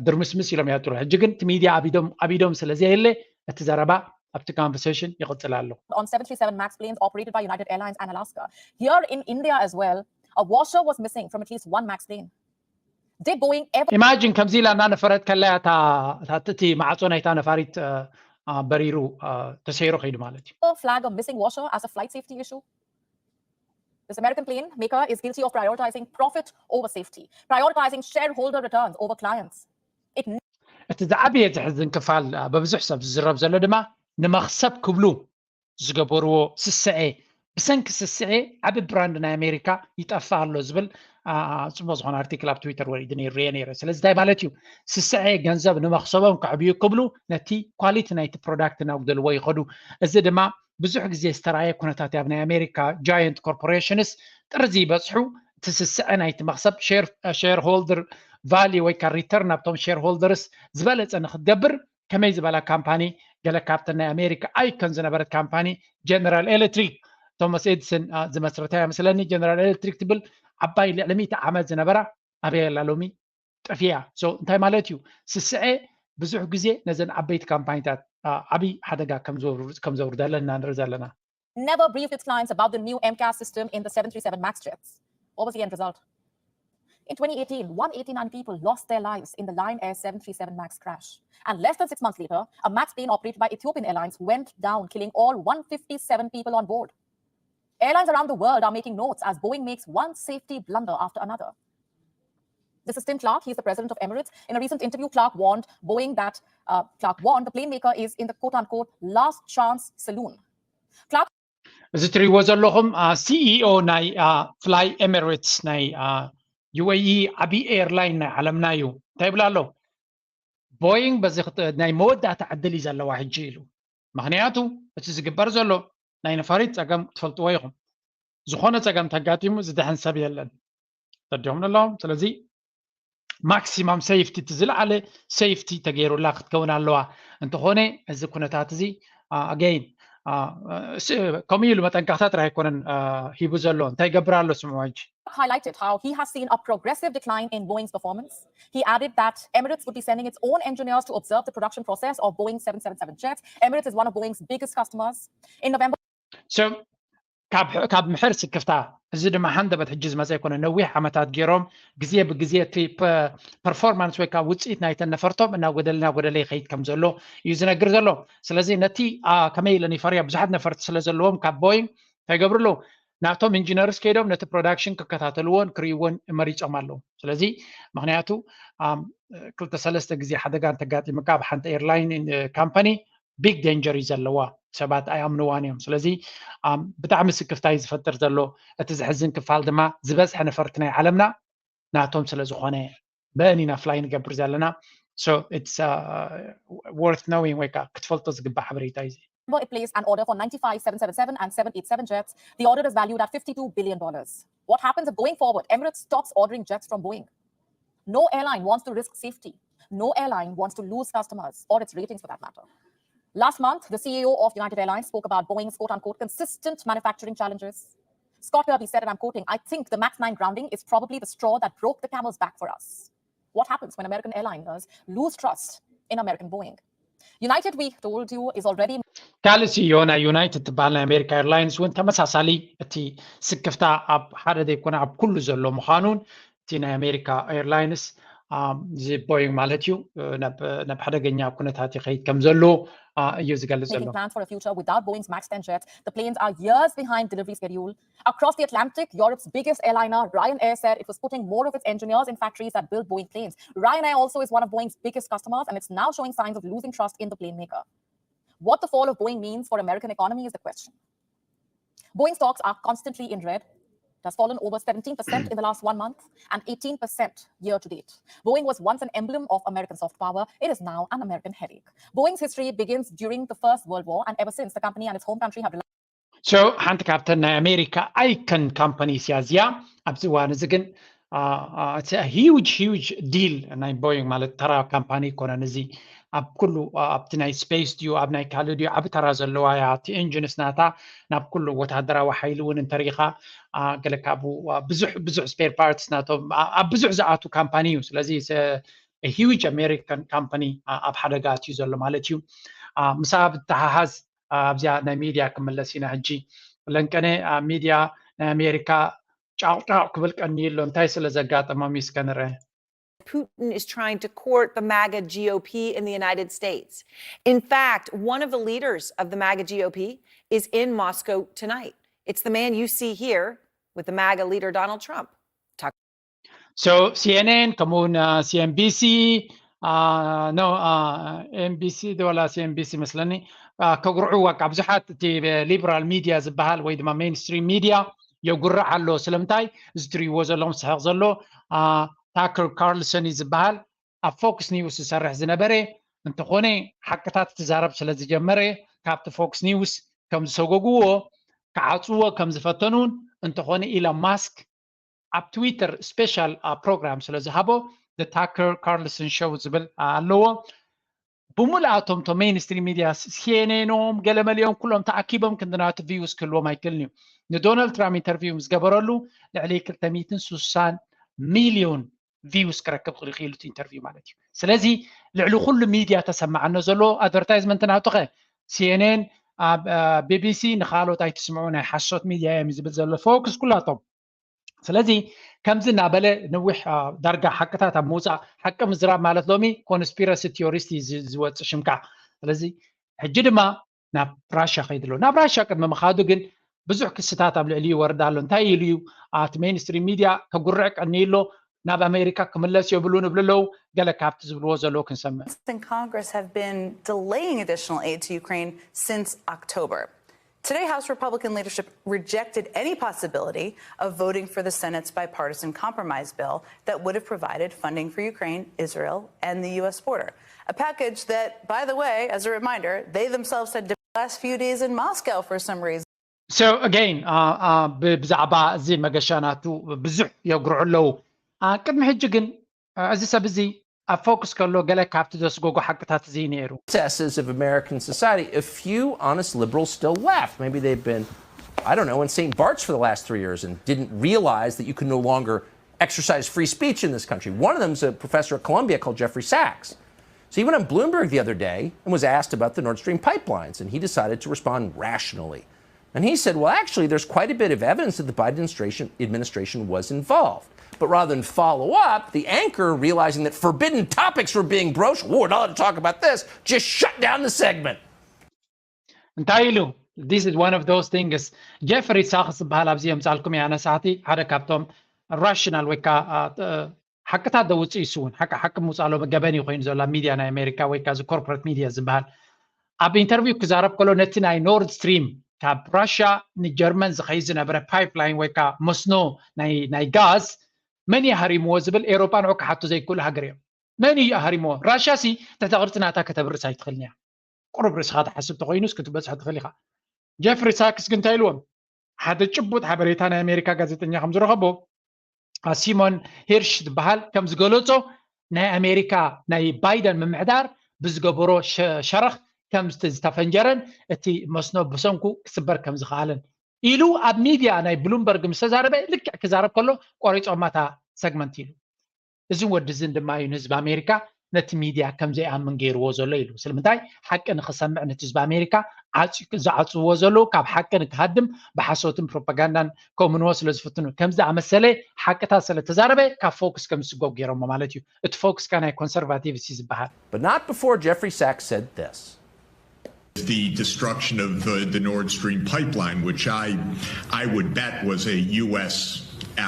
ድርምስምስ ኢሎም ያጥሩ። ሕጂ ግን እቲ ሚድያ ኣቢዶም ኣቢዶም ስለ ዘየለ እቲ ዘረባ ኣብቲ conversation ይቕጽል ኣሎ። On seven three seven MAX planes operated by United Airlines and Alaska. Here in India as well, a washer was missing from at least one MAX plane. Did Boeing ever ኢማጂን ከምዚ ኢላ እናነፈረት ከላ እያ እታ እታ እቲ ማዕጾ ናይታ ነፋሪት አ፣ አ፣ በሪሩ አ፣ ተሰይሩ ከይዱ ማለት እዩ። flag a missing washer as a flight safety issue? This American plane maker is guilty of prioritizing profit over safety, prioritizing shareholder returns over clients. It እቲ ዝዓበየ ዘሕዝን ክፋል አ፣ በብዙሕ ሰብ ዝዝረብ ዘሎ ድማ ንመኽሰብ ክብሉ ዝገበርዎ ስስዐ ብሰንኪ ስስዐ ዓቢ ብራንድ ናይ ኣሜሪካ ይጠፍእ ኣሎ ዝብል አ፣ ጽቡቅ ዝኾነ ኣርቲክል ኣብ ትዊተር ወሪዱ ነይሩ ርየ ነይረ። ስለዚ እንታይ ማለት እዩ? ስስዐ ገንዘብ ንመኽሰቦም ከዕብዩ ክብሉ ነቲ ኳሊቲ ናይቲ ፕሮዳክት እናጉደልዎ ይኸዱ። እዚ ድማ ብዙሕ ግዜ ዝተረኣየ ኩነታት ኣብ ናይ ኣሜሪካ ጃየንት ኮርፖሬሽንስ ጥርዚ ይበጽሑ እቲ ስስዐ ናይቲ መኽሰብ ሼር ሆልደር ቫልዩ ወይ ከዓ ሪተርን ኣብቶም ሼር ሆልደርስ ዝበለጸ ንክትገብር ከመይ ዝበላ ካምፓኒ ገለ ካብተን ናይ ኣሜሪካ ኣይኮን ዝነበረት ካምፓኒ ጀነራል ኤሌክትሪክ ቶማስ ኤድሰን ዝመስረታ እያ መስለኒ። ጀነራል ኤሌክትሪክ ትብል ዓባይ ልዕሊ ሚእቲ ዓመት ዝነበራ ኣበይ ኣላ ሎሚ? ጠፊያ። So እንታይ ማለት እዩ? ስስዐ ብዙሕ ግዜ ነዘን ዓበይቲ ካምፓኒታት ዓብይ ሓደጋ ከም ዘውርደለን ኢና ንርኢ ዘለና። Never briefed its clients about the new MCAS system in the seven three seven MAX jets. What was the end result? In twenty eighteen, one eighty-nine people lost their lives in the Lion Air seven three seven MAX crash. And less than six months later, a MAX plane operated by Ethiopian Airlines went down, killing all one fifty-seven people on board. Airlines around the world are making notes as Boeing makes one safety blunder after another. This is Tim Clark. He's the president of Emirates. In a recent interview, Clark warned Boeing that, uh, Clark warned the plane maker is in the quote unquote last chance saloon. Clark እዚ ትሪእዎ ዘለኹም ሲኢኦ ናይ ፍላይ ኤሚሬትስ ናይ ዩ ኤ ኢ ዓብዪ ኤርላይን ናይ ዓለምና እዩ። እንታይ ይብል ኣሎ? ቦይንግ በዚ ናይ መወዳእታ ዕድል እዩ ዘለዋ ሕጂ ኢሉ። ምክንያቱ እቲ ዝግበር ዘሎ ናይ ነፋሪት ፀገም ትፈልጥዎ ኢኹም። ዝኾነ ፀገም ተጋጢሙ ዝድሕን ሰብ የለን። ተዲሆም ኣለዎም። ስለዚ ማክሲማም ሴፍቲ እቲ ዝለዓለ ሴፍቲ ተገይሩላ ክትከውን ኣለዋ። እንተኾነ እዚ ኩነታት እዚ ኣገይን ከምኡ ኢሉ መጠንቀቕታ ጥራይ ኣይኮነን ሂቡ ዘሎ። እንታይ ይገብር ኣሎ ስምዑ ሕጂ። Highlighted how he has seen a progressive decline in Boeing's performance. He added that Emirates would be sending its own engineers to observe the production process of Boeing seven seven seven jets. Emirates is one of Boeing's biggest customers. In November, So ካብ ካብ ምሕር ስክፍታ እዚ ድማ ሃንደበት ሕጂ ዝመፀ ኣይኮነ። ነዊሕ ዓመታት ገይሮም ግዜ ብግዜ እቲ ፐርፎርማንስ ወይ ከዓ ውፅኢት ናይተን ነፈርቶም እናጎደለ እናጎደለ ይኸይድ ከም ዘሎ እዩ ዝነግር ዘሎ። ስለዚ ነቲ ከመይ ኢለን ይፈርያ ብዙሓት ነፈርቲ ስለ ዘለዎም ካብ ቦይንግ እንታይ ይገብሩ ኣለዉ? ናቶም ኢንጂነርስ ከይዶም ነቲ ፕሮዳክሽን ክከታተልዎን ክርእይዎን መሪፆም ኣለዉ። ስለዚ ምክንያቱ ክልተ ሰለስተ ግዜ ሓደጋ እንተጋጢምካ ኣብ ሓንቲ ኤርላይን ካምፓኒ ቢግ ዴንጀር እዩ ዘለዋ። ሰባት ኣይኣምንዋን እዮም። ስለዚ ብጣዕሚ ስክፍታ እዩ ዝፈጥር ዘሎ። እቲ ዘሕዝን ክፋል ድማ ዝበዝሐ ነፈርቲ ናይ ዓለምና ናቶም ስለ ዝኾነ በእን ኢና ፍላይ ንገብር ዘለና። So it's worth knowing ወይ ከዓ ክትፈልጦ ዝግባእ ሓበሬታ እዩ። It placed an order for ninety-five seven seven seven and seven eight seven jets. The order is valued at fifty-two billion dollars. What happens if going forward Emirates stops ordering jets from Boeing? No airline wants to risk safety. No airline wants to lose customers or its ratings for that matter. Last month, the C E O of United Airlines spoke about Boeing's quote unquote consistent manufacturing challenges. Scott Kirby said, and I'm quoting, "I think the MAX nine grounding is probably the straw that broke the camel's back for us." What happens when American airliners lose trust in American Boeing? United, we told you, is already ካልእ ሲኢኦ ናይ ዩናይትድ ትበሃል ናይ ኣሜሪካ ኤርላይንስ እውን ተመሳሳሊ እቲ ስክፍታ ኣብ ሓደ ዘይኮነ ኣብ ኩሉ ዘሎ ምዃኑን እቲ ናይ ኣሜሪካ ኤርላይንስ እዚ ቦይንግ ማለት እዩ ናብ ሓደገኛ ኩነታት ይኸይድ ከም ዘሎ እዩ ዝገልጽ ዘሎ። Making plans for a future without Boeing's Max ten jet. The planes are years behind delivery schedule. Across the Atlantic, Europe's biggest airliner, Ryanair, said it was putting more of its engineers in factories that build Boeing planes. Ryanair also is one of Boeing's biggest customers, and it's now showing signs of losing trust in the plane maker. What the fall of Boeing means for American economy is the question. Boeing stocks are constantly in red. It has fallen over seventeen percent in the last one month and eighteen percent year to date. Boeing was once an emblem of American soft power. It is now an American headache. Boeing's history begins during the First World War, and ever since, the company and its home country have relied So ሓንቲ ካብተን ናይ ኣሜሪካ ኣይከን ካምፓኒስ እያ እዚኣ። ኣብዚ እዋን እዚ ግን huge huge deal ናይ ቦይንግ ማለት ተራ ካምፓኒ ኣይኮነን። እዚ ኣብ ኩሉ ኣብቲ ናይ ስፔስ ድዩ ኣብ ናይ ካልእ ድዩ ዓቢ ተራ ዘለዋ እያ። እቲ ኢንጂንስ ናታ ናብ ኩሉ ወታደራዊ ሓይሊ እውን እንተሪኢኻ ገለ ካብኡ ብዙሕ ብዙሕ ስፔር ፓርትስ ናቶም ኣብ ብዙሕ ዝኣቱ ካምፓኒ እዩ። ስለዚ huge ኣሜሪካን ካምፓኒ ኣብ ሓደጋ ኣትዩ ዘሎ ማለት እዩ። ምሳ ብተሓሓዝ ኣብዚኣ ናይ ሚድያ ክምለስ ኢና ሕጂ። ለንቀነ ኣብ ሚድያ ናይ ኣሜሪካ ጫቕጫቕ ክብል ቀንዩ ኣሎ። እንታይ ስለ ዘጋጠሞም እዩ እስከ ንርአ። Putin is trying to court the MAGA G O P in the United States. In fact, one of the leaders of the MAGA G O P is in Moscow tonight. It's the man you see here with the MAGA leader Donald Trump. So CNN ከምኡውን CNBC no NBC ዶ ወላ CNBC መስለኒ ከጉርዕዋ ካብ ብዙሓት እቲ ሊበራል ሚድያ ዝበሃል ወይ ድማ ሜንስትሪም ሚድያ የጉርዕ ኣሎ። ስለምንታይ እዚ ትሪእዎ ዘለኹም ዝስሕቕ ዘሎ ታከር ካርልሰን እዩ ዝበሃል። ኣብ ፎክስ ኒውስ ዝሰርሕ ዝነበረ እንተኾነ ሓቅታት ትዛረብ ስለ ዝጀመረ ካብቲ ፎክስ ኒውስ ከም ዝሰጎግዎ ክዓፅዎ ከም ዝፈተኑን እንተኾነ ኢሎን ማስክ ኣብ ትዊተር ስፔሻል ፕሮግራም ስለ ዝሃቦ ታከር ካርልሰን ሾው ዝብል ኣለዎ። ብምልኣቶም ቶ ሜንስትሪም ሚድያ ሲኤንኤን ኦም ገለመሊኦም ኩሎም ተኣኪቦም ክንድናቱ ቪውስ ክህልዎም ኣይክእልን እዩ። ንዶናልድ ትራምፕ ኢንተርቪው ምስ ገበረሉ ልዕሊ ክልተ ሚእትን ስሳን ሚልዮን ቪውስ ክረክብ ክኽእል ኢንተርቪው ማለት እዩ። ስለዚ ልዕሊ ኩሉ ሚድያ ተሰማዓኖ ዘሎ ኣድቨርታይዝመንት ናቱ ኸ ሲኤንኤን ቢቢሲ ንኻልኦት ኣይትስምዑ ናይ ሓሶት ሚድያ እዮም ዝብል ዘሎ ፎክስ ኩላቶም። ስለዚ ከምዚ እናበለ ነዊሕ ዳርጋ ሓቅታት ኣብ ምውፃእ ሓቂ ምዝራብ ማለት ሎሚ ኮንስፒረሲ ቲዮሪስት ዝወፅእ ሽምካ። ስለዚ ሕጂ ድማ ናብ ራሻ ከይድሎ ናብ ራሻ ቅድሚ ምኻዱ ግን ብዙሕ ክስታት ኣብ ልዕሊ ይወርድ ኣሎ። እንታይ ኢሉ እዩ? እቲ ሜንስትሪም ሚድያ ከጉርዕ ቀኒ ኣሎ። ናብ ኣሜሪካ ክምለስ የብሉ ንብሉ ኣለዉ። ገለ ካብቲ ዝብልዎ ዘለዉ ክንሰምዕ። Congress have been delaying additional aid to Ukraine since October. Today, House Republican leadership rejected any possibility of voting for the Senate's bipartisan compromise bill that would have provided funding for Ukraine, Israel, and the U S border. A package that, by the way, as a reminder, they themselves had last few days in Moscow for some reason. So again, ብዛዕባ እዚ መገሻ ናቱ ብዙሕ የጉርዑ ኣለዉ። ቅድሚ ሕጂ ግን እዚ ሰብ እዚ ኣብ ፎክስ ከሎ ገለ ካብቲ ዘስጎጎ ሓቅታት እዚ ነይሩ። Excesses of American society. A few honest liberals still left. Maybe they've been, I don't know, in Saint Bart's for the last three years and didn't realize that you can no longer exercise free speech in this country. One of them is a professor at Columbia called Jeffrey Sachs. So he went on Bloomberg the other day and was asked about the Nord Stream pipelines, and he decided to respond rationally. And he said, well, actually, there's quite a bit of evidence that the Biden administration, administration was involved. But rather than follow up, the anchor, realizing that forbidden topics were being broached, oh, we're not allowed to talk about this, just shut down the segment. እንታይ ኢሉ? This is one of those things. ጀፍሪ ሳክስ ዝበሃል ኣብዚ የምፃልኩም ያነሳቲ ሓደ ካብቶም ራሽናል ወይ ከዓ ሓቅታት ደውፅእ ይስውን ሓቂ ሓቂ ምውፃእ ሎም ገበን እዩ ኮይኑ ዘሎ ሚድያ ናይ ኣሜሪካ ወይ ከዓ ኮርፖሬት ሚድያ ዝበሃል ኣብ ኢንተርቪው ክዛረብ ከሎ ነቲ ናይ ኖርድ ስትሪም ካብ ራሽያ ንጀርመን ዝኸይ ዝነበረ ፓይፕላይን ወይ ከዓ መስኖ ናይ ጋዝ መን ይሃሪምዎ ዝብል ኤሮፓ ንዑ ክሓቱ ዘይክእሉ ሃገር እዮም። መን እዩ ኣህሪምዎ? ራሽያ ሲ ትሕተ ቅርፂ ናታ ከተብርስ ኣይትኽእልን እያ። ቁሩብ ርእስኻ ትሓስብ ተኮይኑስ ክትበፅሖ ትኽእል ኢኻ። ጀፍሪ ሳክስ ግን እንታይ ኢልዎም? ሓደ ጭቡጥ ሓበሬታ ናይ ኣሜሪካ ጋዜጠኛ ከም ዝረኸቦ ሲሞን ሄርሽ ዝበሃል ከም ዝገለጾ ናይ ኣሜሪካ ናይ ባይደን ምምሕዳር ብዝገበሮ ሸረኽ ከም ዝተፈንጀረን እቲ መስኖ ብሰንኩ ክስበር ከም ዝኸኣለን ኢሉ ኣብ ሚድያ ናይ ብሉምበርግ ምስ ተዛረበ ልክዕ ክዛረብ ከሎ ቆሪፆማ እታ ሰግመንት ኢሉ። እዝን ወድዝን ድማ እዩ ንህዝቢ ኣሜሪካ ነቲ ሚድያ ከም ዘይኣምን ገይርዎ ዘሎ ኢሉ። ስለምንታይ ሓቂ ንክሰምዕ ነቲ ህዝቢ ኣሜሪካ ዓፂ- ዝዓፅዎ ዘለዉ ካብ ሓቂ ንክሃድም ብሓሶትን ፕሮፓጋንዳን ከምንዎ ስለ ዝፍትኑ፣ ከምዚ ኣመሰለ ሓቅታት ስለ ተዛረበ ካብ ፎክስ ከም ዝስጎግ ገይሮሞ ማለት እዩ። እቲ ፎክስ ካ ናይ ኮንሰርቫቲቭ ሲ ዝበሃል። But not before Jeffrey Sachs said this. The destruction of uh, the Nord Stream pipeline, which I I would bet was a U S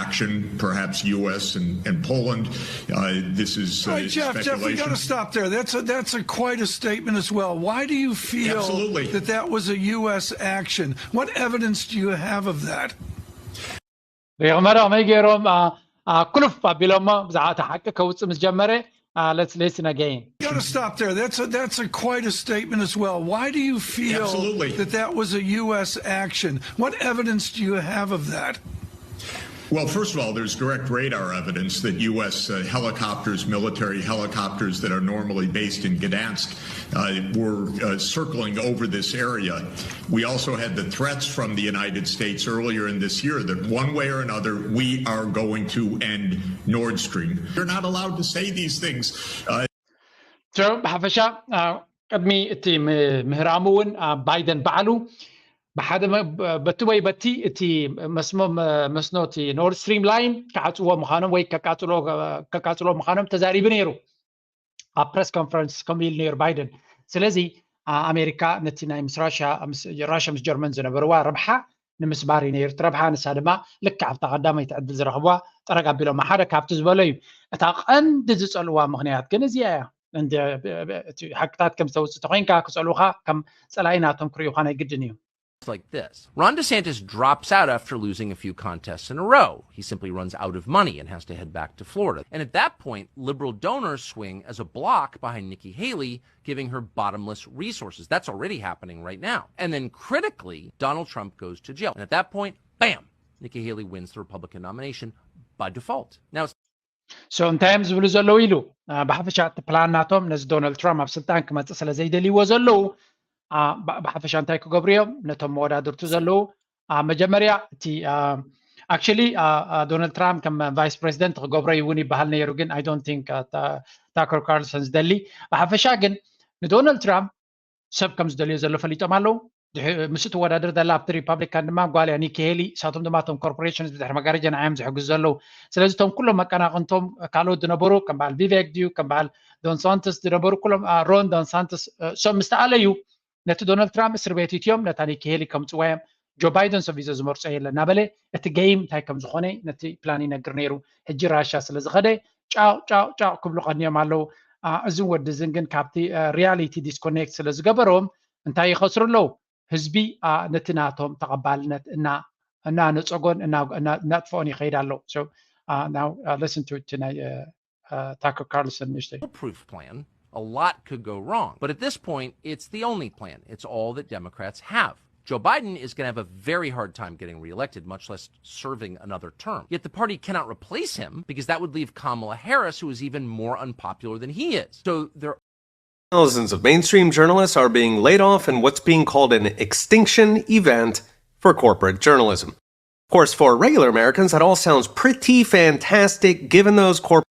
action, perhaps U S and, and Poland. Uh, this is uh, All right, Jeff, Jeff, we got to speculation. Stop there. That's a, that's a quite a statement as well. Why do you feel Absolutely. That that was a U S action? What evidence do you have of that? ሪቕ መረቕ መይ ገይሮም ኣ- ኣ- ኩልፍ ኣቢሎሞ ብዛዕባ እቲ ሓቂ ከውፅእ ምስ ጀመረ let's listen again. Got to stop there. That's a, that's a quite a statement as well. Why do you feel Absolutely. That that was a U S action? What evidence do you have of that? Well, first of all, there's direct radar evidence that U S uh, helicopters, military helicopters that are normally based in Gdansk, uh, were uh, circling over this area. We also had the threats from the United States earlier in this year that one way or another, we are going to end Nord Stream. You're not allowed to say these things. Uh, So ብሓፈሻ ኣ፣ ቅድሚ እቲ ም- ምህራሙ እውን ኣ፣ ባይደን ባዕሉ ብሓደ መ- በቲ ወይ በቲ እቲ መስኖ መ- መስኖ እቲ ኖርድ ስትሪም ላይን ክዓፅዎ ምዃኖም ወይ ከቃፅሎ ከቃፅሎ ምዃኖም ተዛሪቡ ነይሩ ኣብ ፕረስ ኮንፈረንስ ከምኡ ኢሉ ነይሩ ባይደን። ስለዚ ኣ፣ ኣሜሪካ ነቲ ናይ ምስ ራሻ ምስ ራሻ ምስ ጀርመን ዝነበርዋ ረብሓ ንምስባር እዩ ነይሩ። እቲ ረብሓ ንሳ ድማ ልክዕ ኣብታ ቀዳመይቲ ዕድል ዝረኽብዋ ጠረግ ኣቢሎማ ሓደ ካብቲ ዝበሎ እዩ። እታ ቀንዲ ዝፀልዋ ምኽንያት ግን እዚኣ እያ። እንደ እቲ ሓቅታት ከም ዝተውፅእ ተኮይንካ ክፀልውካ ከም ፀላኢ ናቶም ክርእዩካ ናይ ግድን እዩ። Like this. Ron DeSantis drops out after losing a few contests in a row. He simply runs out of money and has to head back to Florida. And at that point, liberal donors swing as a bloc behind Nikki Haley, giving her bottomless resources. That's already happening right now. And then critically, Donald Trump goes to jail. And at that point, bam, Nikki Haley wins the Republican nomination by default. Now, So እንታይ እዮም ዝብሉ ዘለዉ ኢሉ ኣ፣ ብሓፈሻ እቲ ፕላን ናቶም ነዚ ዶናልድ ትራምፕ ኣብ ስልጣን ክመፅእ ስለ ዘይደልይዎ ዘለዉ ኣ፣ ብ- ብሓፈሻ እንታይ ክገብሩ እዮም ነቶም መወዳድርቱ ዘለዉ ኣ፣ መጀመርያ እቲ ኣክቹሊ ዶናልድ ትራምፕ ከም ቫይስ ፕሬዚደንት ክገብሮ እውን ይበሃል ነይሩ፣ ግን I don't think ታከር ካርልሰን ዝደሊ። ብሓፈሻ ግን ንዶናልድ ትራምፕ ሰብ ከም ዝደልዮ ዘሎ ፈሊጦም ኣለዉ። ድሕ- ምስ እትወዳደር ዘላ ኣብቲ ሪፓብሊካን ድማ ጓል እያ ኒኪ ሄሊ። እሳቶም ድማ እቶም ኮርፖሬሽንስ ብድሕሪ መጋረጃ ንዓዮም ዝሕግዙ ዘለዉ። ስለዚ እቶም ኩሎም መቀናቕንቶም ካልኦት ዝነበሩ ከም በዓል ቪቬክ ድዩ ከም በዓል ዶን ሳንቶስ ዝነበሩ ኩሎም ሮን ዶን ሳንቶስ እሶም ምስ ተኣለዩ ነቲ ዶናልድ ትራምፕ እስር ቤት እትዮም ነታ ኒኪ ሄሊ ከምፅዋ እዮም። ጆ ባይደን ሰብ ቪዛ ዝመርፆ የለ እናበለ እቲ ገይም እንታይ ከም ዝኾነ ነቲ ፕላን ይነግር ነይሩ። ሕጂ ራሻ ስለ ዝኸደ ጫው ጫው ጫው ክብሉ ቀንዮም ኣለዉ። ኣ፣ እዝን ወዲ እዝን ግን ካብቲ ሪያሊቲ ዲስኮኔክት ስለ ዝገበሮም እንታይ ይኸስሩ ኣለዉ? ህዝቢ ኣ፣ ነቲ ናቶም ተቐባልነት እና እናነፀጎን እና- እና- እናጥፍኦን ይኸይድ ኣሎ። So, ኣ፣ now, ኣ፣ listen to it ናይ ኣ፣ ኣ፣ ታከር ካርልሰን ንእሽተይ proof plan. A lot could go wrong. But at this point, it's the only plan. It's all that Democrats have. Joe Biden is going to have a very hard time getting reelected, much less serving another term. Yet the party cannot replace him because that would leave Kamala Harris, who is even more unpopular than he is. So there Thousands of mainstream journalists are being laid off in what's being called an extinction event for corporate journalism. Of course, for regular Americans, that all sounds pretty fantastic given those corporate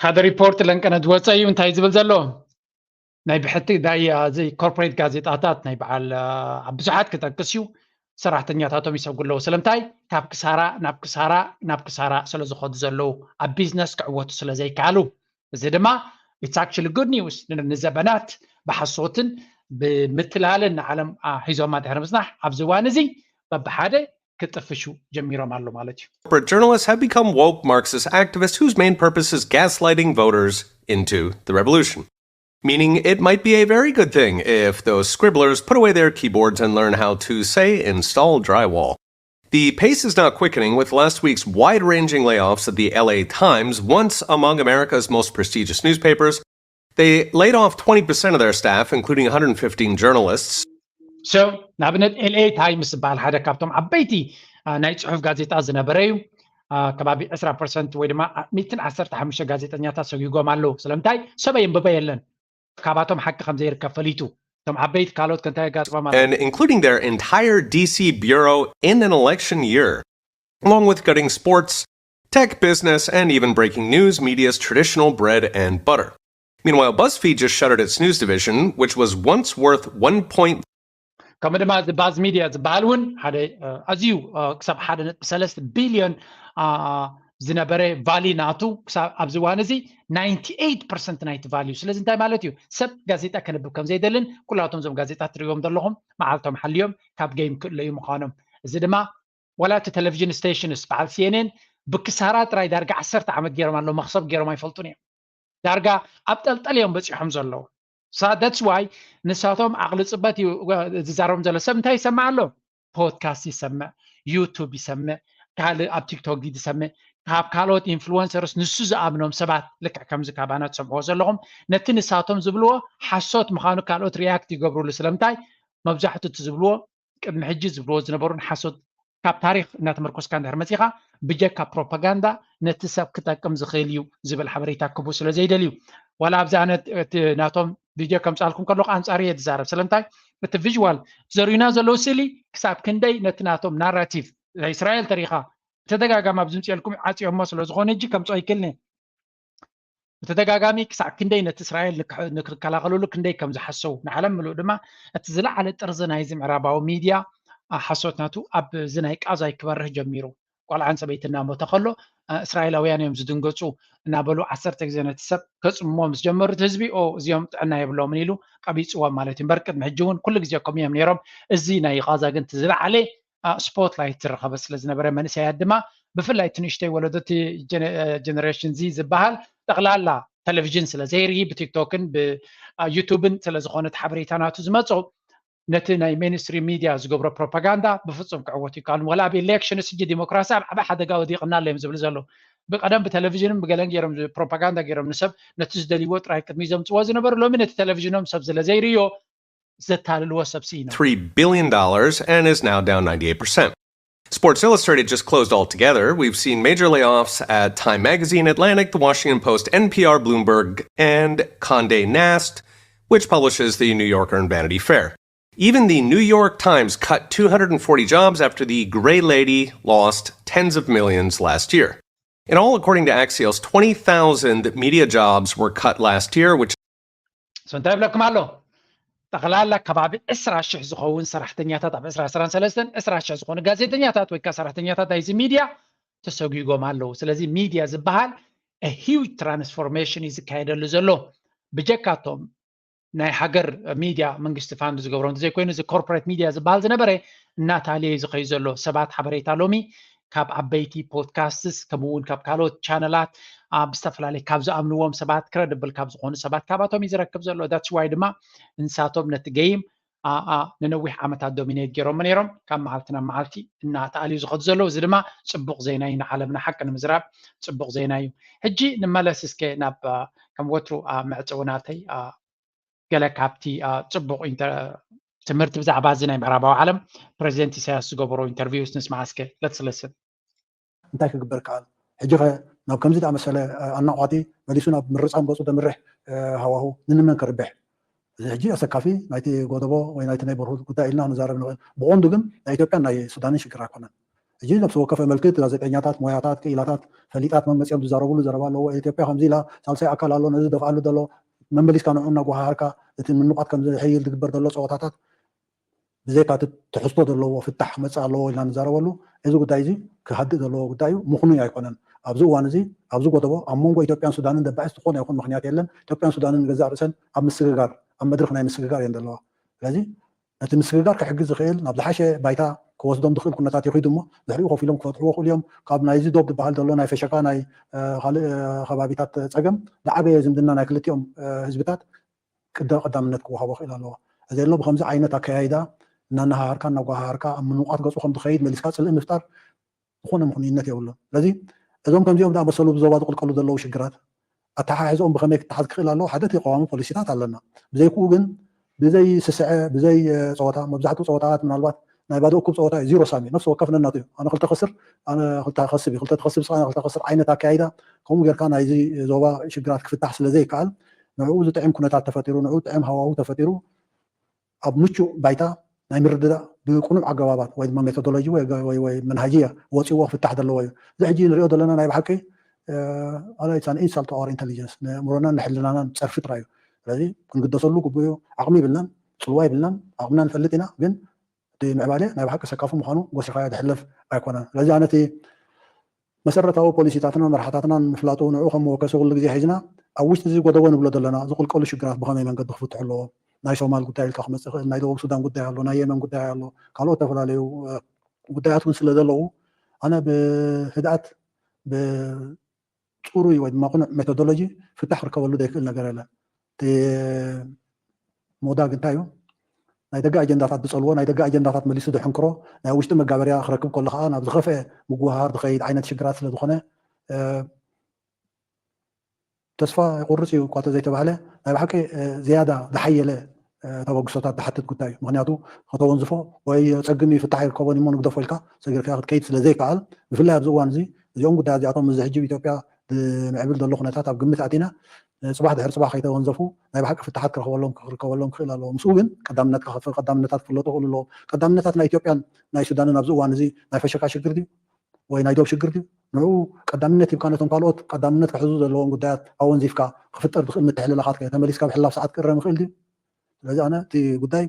ሓደ ሪፖርት ለንቀነ ዝወፀ እዩ። እንታይ ዝብል ዘሎ ናይ ብሕቲ ናይ እዚ ኮርፖሬት ጋዜጣታት ናይ በዓል ኣብ ብዙሓት ክጠቅስ እዩ። ሰራሕተኛታቶም ይሰጉ ኣለዉ። ስለምንታይ ካብ ክሳራ ናብ ክሳራ ናብ ክሳራ ስለ ዝኸዱ ዘለዉ ኣብ ቢዝነስ ክዕወቱ ስለ ዘይከኣሉ፣ እዚ ድማ it's actually good news። ንዘበናት ብሓሶትን ብምትላልን ንዓለም ሒዞማ ድሕሪ ምፅናሕ ኣብዚ እዋን እዚ በብሓደ ክጥፍሹ ጀሚሮም ኣሎ ማለት እዩ። Corporate journalists have become woke Marxist activists whose main purpose is gaslighting voters into the revolution. Meaning it might be a very good thing if those scribblers put away their keyboards and learn how to, say, install drywall. The pace is not quickening, with last week's wide ranging layoffs at the L A Times, once among America's most prestigious newspapers. They laid off twenty percent of their staff, including one hundred fifteen journalists. So ንኣብነት ኤልኤ ታይምስ ዝበሃል ሓደ ካብቶም ዓበይቲ ናይ ፅሑፍ ጋዜጣ ዝነበረ እዩ። ከባቢ ዕስራ ፐርሰንት ወይ ድማ ሚእትን ዓሰርተ ሓሙሽተ ጋዜጠኛታት ሰጒጎም ኣለዉ። ስለምንታይ? ሰብ የንብበ የለን። ካባቶም ሓቂ ከም ዘይርከብ ፈሊጡ። እቶም ዓበይቲ ካልኦት ከንታይ የጋጥሞም ኣሎ? And including their entire D C bureau in an election year, along with gutting sports, tech, business, and even breaking news media's traditional bread and butter. Meanwhile, BuzzFeed just shuttered its news division, which was once worth one point ከምኡ ድማ እዚ ባዝ ሚድያ ዝበሃል እውን ሓደ ኣዝዩ ክሳብ ሓደ ነጥቢ ሰለስተ ቢልዮን ዝነበረ ቫሊ ናቱ ክሳብ ኣብዚ እዋን እዚ ናይንቲ ኤይት ፐርሰንት ናይቲ ቫልዩ። ስለዚ እንታይ ማለት እዩ? ሰብ ጋዜጣ ከንብብ ከም ዘይደልን ኩላቶም እዞም ጋዜጣ ትሪእዎም ዘለኹም መዓልቶም ሓልዮም ካብ ጌም ክእለዩ ምዃኖም። እዚ ድማ ዋላ እቲ ቴሌቪዥን ስቴሽንስ በዓል ሲኤንኤን ብክሳራ ጥራይ ዳርጋ ዓሰርተ ዓመት ገይሮም ኣለዉ፣ መኽሰብ ገይሮም ኣይፈልጡን እዮም። ዳርጋ ኣብ ጠልጠል እዮም በፂሖም ዘለዉ። That's why ንሳቶም ዓቕሊ ፅበት እዩ ዝዛረቦም ዘሎ። ሰብ እንታይ ይሰማዕ ኣሎ? ፖድካስት ይሰምዕ፣ ዩቱብ ይሰምዕ፣ ካልእ ኣብ ቲክቶክ ይሰምዕ፣ ካብ ካልኦት ኢንፍሉወንሰርስ ንሱ ዝኣምኖም ሰባት ልክዕ ከምዚ ካባና ትሰምዕዎ ዘለኹም ነቲ ንሳቶም ዝብልዎ ሓሶት ምዃኑ ካልኦት ሪያክት ይገብሩሉ። ስለምንታይ? መብዛሕቱ እቲ ዝብልዎ ቅድሚ ሕጂ ዝብልዎ ዝነበሩን ሓሶት ካብ ታሪክ እናተመርኮስካ እንድሕር መፂኻ ብጀካ ፕሮፓጋንዳ ነቲ ሰብ ክጠቅም ዝኽእል እዩ ዝብል ሓበሬታ ክቡ ስለ ዘይደልዩ ዋላ ኣብዚ ኣነ እቲ ናቶም ቪድዮ ከምፃልኩም ከለኹ ኣንፃር እየ ዝዛረብ። ስለምንታይ? እቲ ቪዥዋል ዘርእዩና ዘለዉ ስእሊ ክሳብ ክንደይ ነቲ ናቶም ናራቲቭ ናይ እስራኤል ተሪኻ ብተደጋጋሚ ኣብ ዝምፅኤልኩም ዓፅዮሞ ስለ ዝኾነ እጂ ከምፅኦ ይክልኒ ብተደጋጋሚ ክሳዕ ክንደይ ነቲ እስራኤል ንክከላኸልሉ ክንደይ ከም ዝሓሰቡ ንዓለም ምሉእ ድማ እቲ ዝለዓለ ጥርዚ ናይዚ ምዕራባዊ ሚድያ ሓሶት ናቱ ኣብዚ ናይ ቃዛ ክበርህ ጀሚሩ። ቆልዓን ሰበይቲ እናሞተ ከሎ እስራኤላውያን እዮም ዝድንገፁ እናበሉ ዓሰርተ ግዜ ነቲ ሰብ ከፅምሞ ምስ ጀመሩ እቲ ህዝቢ ኦ እዚኦም ጥዕና የብሎምን ኢሉ ቀቢፅዎም ማለት እዩ። እምበር ቅድሚ ሕጂ እውን ኩሉ ግዜ ከምኡ እዮም ነይሮም። እዚ ናይ ቃዛ ግን እቲ ዝለዓለ ስፖትላይት ዝረኸበ ስለ ዝነበረ መንእሰያት ድማ ብፍላይ እቲ ንእሽተይ ወለዶ እቲ ጀነሬሽን ዚ ዝበሃል ጠቕላላ ቴሌቪዥን ስለ ዘይርኢ ብቲክቶክን ብዩቱብን ስለ ዝኾነ እቲ ሓበሬታ ናቱ ዝመፆ ነቲ ናይ ሜንስትሪም ሚድያ ዝገብሮ ፕሮፓጋንዳ ብፍፁም ክዕወት ይከኣል። ወላ ኣብ ኤሌክሽንስ ሕጂ ዲሞክራሲ ኣብ ዓበ ሓደጋ ወዲቕና ኣሎ እዮም ዝብሉ ዘለዉ። ብቀደም ብቴሌቪዥንን ብገለን ገይሮም ፕሮፓጋንዳ ገይሮም ንሰብ ነቲ ዝደልይዎ ጥራይ ቅድሚ ዘምፅዎ ዝነበሩ ሎሚ ነቲ ቴሌቪዥኖም ሰብ ስለ ዘይርእዮ ዘታልልዎ ሰብ ስኢኖም። three billion dollars and is now down ninety-eight percent. Sports Illustrated just closed altogether. We've seen major layoffs at Time Magazine, Atlantic, The Washington Post, N P R, Bloomberg, and Condé Nast, which publishes The New Yorker and Vanity Fair. Even the New York Times cut two hundred forty jobs after the Gray Lady lost tens of millions last year. In all, according to Axios, twenty thousand media jobs were cut last year, which እንታይ ይብለኩም ኣሎ? ጠቕላላ ከባቢ ዕስራ ሽሕ ዝኸውን ሰራሕተኛታት ኣብ ዕስራ ዕስራን ሰለስተን ዕስራ ሽሕ ዝኾኑ ጋዜጠኛታት ወይ ከዓ ሰራሕተኛታት ናይዚ ሚድያ ተሰጒጎም ኣለዉ። ስለዚ ሚድያ ዝበሃል ሂውጅ ትራንስፎርሜሽን እዩ ዝካየደሉ ዘሎ። ብጀካቶም ናይ ሃገር ሚድያ መንግስቲ ፋንድ ዝገብሮ እንተዘይኮይኑ እዚ ኮርፖሬት ሚድያ ዝበሃል ዝነበረ እናታልየ እዩ ዝኸዩ ዘሎ። ሰባት ሓበሬታ ሎሚ ካብ ዓበይቲ ፖድካስትስ ከምኡ እውን ካብ ካልኦት ቻነላት ኣብ ዝተፈላለየ ካብ ዝኣምንዎም ሰባት ክረድብል ካብ ዝኾኑ ሰባት ካባቶም እዩ ዝረክብ ዘሎ። ዳትስ ዋይ ድማ ንሳቶም ነቲ ገይም ንነዊሕ ዓመታት ዶሚኔት ገይሮሞ ነይሮም ካብ መዓልቲ ናብ መዓልቲ እናተኣልዩ ዝኸዱ ዘለዉ። እዚ ድማ ፅቡቕ ዜና እዩ ንዓለምና ሓቂ ንምዝራብ ፅቡቕ ዜና እዩ። ሕጂ ንመለስ እስከ ናብ ከም ወትሩ መዕፅዊ ናተይ ገለ ካብቲ ፅቡቕ ትምህርቲ ብዛዕባ እዚ ናይ ምዕራባዊ ዓለም ፕሬዚደንት ኢሳያስ ዝገበሮ ኢንተርቪውስ ንስማዕ እስከ። ለትስለስን እንታይ ክግበር ከኣል? ሕጂ ኸ ናብ ከምዚ ዝኣመሰለ ኣናቋቲ መሊሱ ናብ ምርፃም ገፁ ዘምርሕ ሃዋሁ ንንመን ክርብሕ? እዚ ሕጂ ኣሰካፊ ናይቲ ጎደቦ ወይ ናይቲ ኔይቦርሁድ ጉዳይ ኢልና ክንዛረብ ንኽእል። ብቐንዱ ግን ናይ ኢትዮጵያን ናይ ሱዳንን ሽግር ኣይኮነን። ሕጂ ነብሲ ወከፍ መልክት ጋዜጠኛታት፣ ሞያታት፣ ክኢላታት፣ ፈሊጣት መን መፅኦም ዝዛረብሉ ዘረባ ኣለዎ። ኢትዮጵያ ከምዚ ኢላ ሳልሳይ ኣካል ኣሎ ነዚ ደፍኣሉ ዘሎ መመሊስካ ንዑ እናጓሃሃርካ እቲ ምንቋት ከም ዝሕይል ዝግበር ዘሎ ፀወታታት ብዘይካ እቲ ትሕዝቶ ዘለዎ ፍታሕ ክመፅእ ኣለዎ ኢልና ንዛረበሉ። እዚ ጉዳይ እዚ ክሃድእ ዘለዎ ጉዳይ እዩ፣ ምኽኑይ ኣይኮነን። ኣብዚ እዋን እዚ ኣብዚ ጎደቦ ኣብ መንጎ ኢትዮጵያን ሱዳንን ደባይስ ዝኾነ ይኹን ምኽንያት የለን። ኢትዮጵያን ሱዳንን ገዛእ ርእሰን ኣብ ምስግጋር ኣብ መድረኽ ናይ ምስግጋር እየን ዘለዋ። ስለዚ ነቲ ምስግጋር ክሕግዝ ዝኽእል ናብ ዝሓሸ ባይታ ክወስዶም ዝኽእል ኩነታት ይኺዱ እሞ ድሕሪኡ ኮፍ ኢሎም ክፈትሕዎ ክእሉ እዮም። ካብ ናይዚ ዶብ ዝበሃል ዘሎ ናይ ፈሸካ ናይ ካልእ ከባቢታት ፀገም ዝዓበየ ዝምድና ናይ ክልቲኦም ህዝብታት ቅደ ቀዳምነት ክወሃቦ ክእል ኣለዎ። እዚ ኣሎ ብከምዚ ዓይነት ኣከያይዳ እናናሃሃርካ እናጓሃሃርካ ኣብ ምንቋት ገፁ ከም ዝኸይድ መሊስካ ፅልኢ ምፍጣር ዝኾነ ምኽንይነት የብሉን። ስለዚ እዞም ከምዚኦም ዝኣመሰሉ ብዞባ ዝቕልቀሉ ዘለዉ ሽግራት ኣተሓሕዝኦም ብኸመይ ክተሓዝ ክኽእል ኣለዎ? ሓደ እቲ ቀዋሚ ፖሊሲታት ኣለና። ብዘይክኡ ግን ብዘይ ስስዐ ብዘይ ፀወታ መብዛሕትኡ ፀወታታት ምናልባት ናይ ባዶ እኩብ ፀወታ እዩ። ዚሮ ሳም እዩ። ነፍሲ ወከፍ ነናቱ እዩ። ኣነ ክልተ ከስር ኣነ ክልተ ከስብ እዩ። ክልተ ትኸስብ ስኻ ኣነ ክልተ ከስር ዓይነት ኣካያይዳ ከምኡ ጌርካ ናይዚ ዞባ ሽግራት ክፍታሕ ስለ ዘይከኣል ንዕኡ ዝጥዕም ኩነታት ተፈጢሩ ንዕኡ ጥዕም ሃዋሁ ተፈጢሩ ኣብ ምቹእ ባይታ ናይ ምርድዳእ ብቅኑዕ ኣገባባት ወይ ድማ ሜቶዶሎጂ ወይ መንሃጅያ ወፂዎ ክፍታሕ ዘለዎ እዩ። እዚ ሕጂ ንሪኦ ዘለና ናይ ብሓቂ ኣለ ኢትስ ኣን ኢንሳልት ቱ ኣወር ኢንተሊጀንስ ንእምሮናን ንሕልናናን ፀርፊ ጥራይ እዩ። ስለዚ ክንግደሰሉ ግቡእ እዩ። ዓቕሚ ይብልናን ፅልዋ ይብልናን ዓቕምና ንፈልጥ ኢና፣ ግን እቲ ምዕባለ ናይ ብሓቂ ሰካፉ ምዃኑ ጎሲኻዮ ዝሕለፍ ኣይኮነን። ስለዚ ኣነ እቲ መሰረታዊ ፖሊሲታትና መርሓታትናን ምፍላጡ ንዕኡ ከም መወከሲ ኩሉ ግዜ ሒዝና ኣብ ውሽጢ እዚ ጎደቦ ንብሎ ዘለና ዝቕልቀሉ ሽግራት ብኸመይ መንገዲ ክፍትሑ ኣለዎ። ናይ ሶማል ጉዳይ ኢልካ ክመፅእ ይኽእል፣ ናይ ደቡብ ሱዳን ጉዳይ ኣሎ፣ ናይ የመን ጉዳይ ኣሎ፣ ካልኦት ዝተፈላለዩ ጉዳያት እውን ስለ ዘለዉ ኣነ ብህድኣት ብፅሩይ ወይ ድማ ቁኑዕ ሜቶዶሎጂ ፍታሕ ክርከበሉ ዘይክእል ነገር የለን። እቲ ሞዳ ግን እንታይ እዩ? ናይ ደገ ኣጀንዳታት ብፀልዎ ናይ ደገ ኣጀንዳታት መሊሱ ዝሕንክሮ ናይ ውሽጢ መጋበርያ ክረክብ ከሎ ከዓ ናብ ዝኸፍአ ምጉሃር ዝኸይድ ዓይነት ሽግራት ስለ ዝኾነ ተስፋ ይቁርፅ እዩ እኳ ተዘይተባህለ ናይ ብሓቂ ዝያዳ ዝሓየለ ተበግሶታት ዝሓትት ጉዳይ እዩ። ምክንያቱ ከተወንዝፎ ወይ ፀግም ይፍታሕ ይርከቦን እሞ ንግደፎ ኢልካ ሰጊርካ ክትከይድ ስለ ዘይከኣል ብፍላይ ኣብዚ እዋን እዚ እዚኦም ጉዳያት እዚኣቶም እዚ ሕጂ ኢትዮጵያ ንምዕብል ዘሎ ኩነታት ኣብ ግምት ኣቲና ፅባሕ ድሕሪ ፅባሕ ከይተወንዘፉ ናይ ብሓቂ ፍትሓት ክረክበሎም ክርከበሎም ክኽእል ኣለዎ። ምስኡ ግን ቀዳምነትካ ቀዳምነታት ክፍለጡ ክኽእሉ ኣለዎ። ቀዳምነታት ናይ ኢትዮጵያን ናይ ሱዳንን ኣብዚ እዋን እዚ ናይ ፈሸካ ሽግር ድዩ ወይ ናይ ዶብ ሽግር ድዩ? ንዕኡ ቀዳምነት ሂብካ ነቶም ካልኦት ቀዳምነት ክሕዙ ዘለዎም ጉዳያት ኣወንዚፍካ ክፍጠር ዝኽእል ምትሕልላኻት ተመሊስካ ብሕላፍ ሰዓት ክእረም ይኽእል ድዩ? ስለዚ ኣነ እቲ ጉዳይ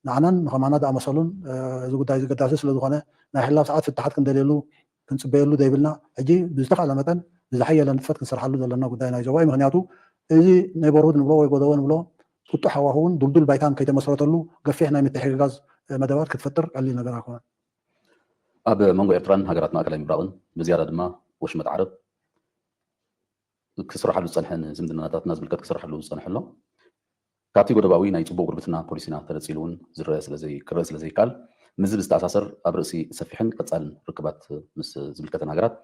ንዓናን ንኸማና ዝኣመሰሉን እዚ ጉዳይ እዚ ገዳሲ ስለ ዝኾነ ናይ ሕላፍ ሰዓት ፍትሓት ክንደልየሉ ክንፅበየሉ ዘይብልና ሕጂ ብዝተኻእለ መጠን ብዝሓየለ ንጥፈት ክንሰርሓሉ ዘለና ጉዳይ ናይ ዞባ እዩ። ምክንያቱ እዚ ኔበርሁድ ንብሎ ወይ ጎደቦ ንብሎ ቁጡዕ ሃዋህውን ድልዱል ባይታን ከይተመስረተሉ ገፊሕ ናይ ምትሕግጋዝ መደባት ክትፈጥር ቀሊል ነገር ኣይኮነን። ኣብ መንጎ ኤርትራን ሃገራት ማእከላይ ምብራቕን ብዝያዳ ድማ ወሽመጥ ዓረብ ክስርሓሉ ዝጸንሐ ንዝምድናታትና ዝምልከት ክስርሓሉ ዝጸንሐ ኣሎ። ካብቲ ጎደባዊ ናይ ጽቡቕ ጉርብትና ፖሊሲና ተነጺሉ እውን ዝረአ ስለዘይ ክረአ ስለዘይከኣል ምስዚ ብዝተኣሳሰር ኣብ ርእሲ ሰፊሕን ቀጻልን ርክባት ምስ ዝምልከተን ሃገራት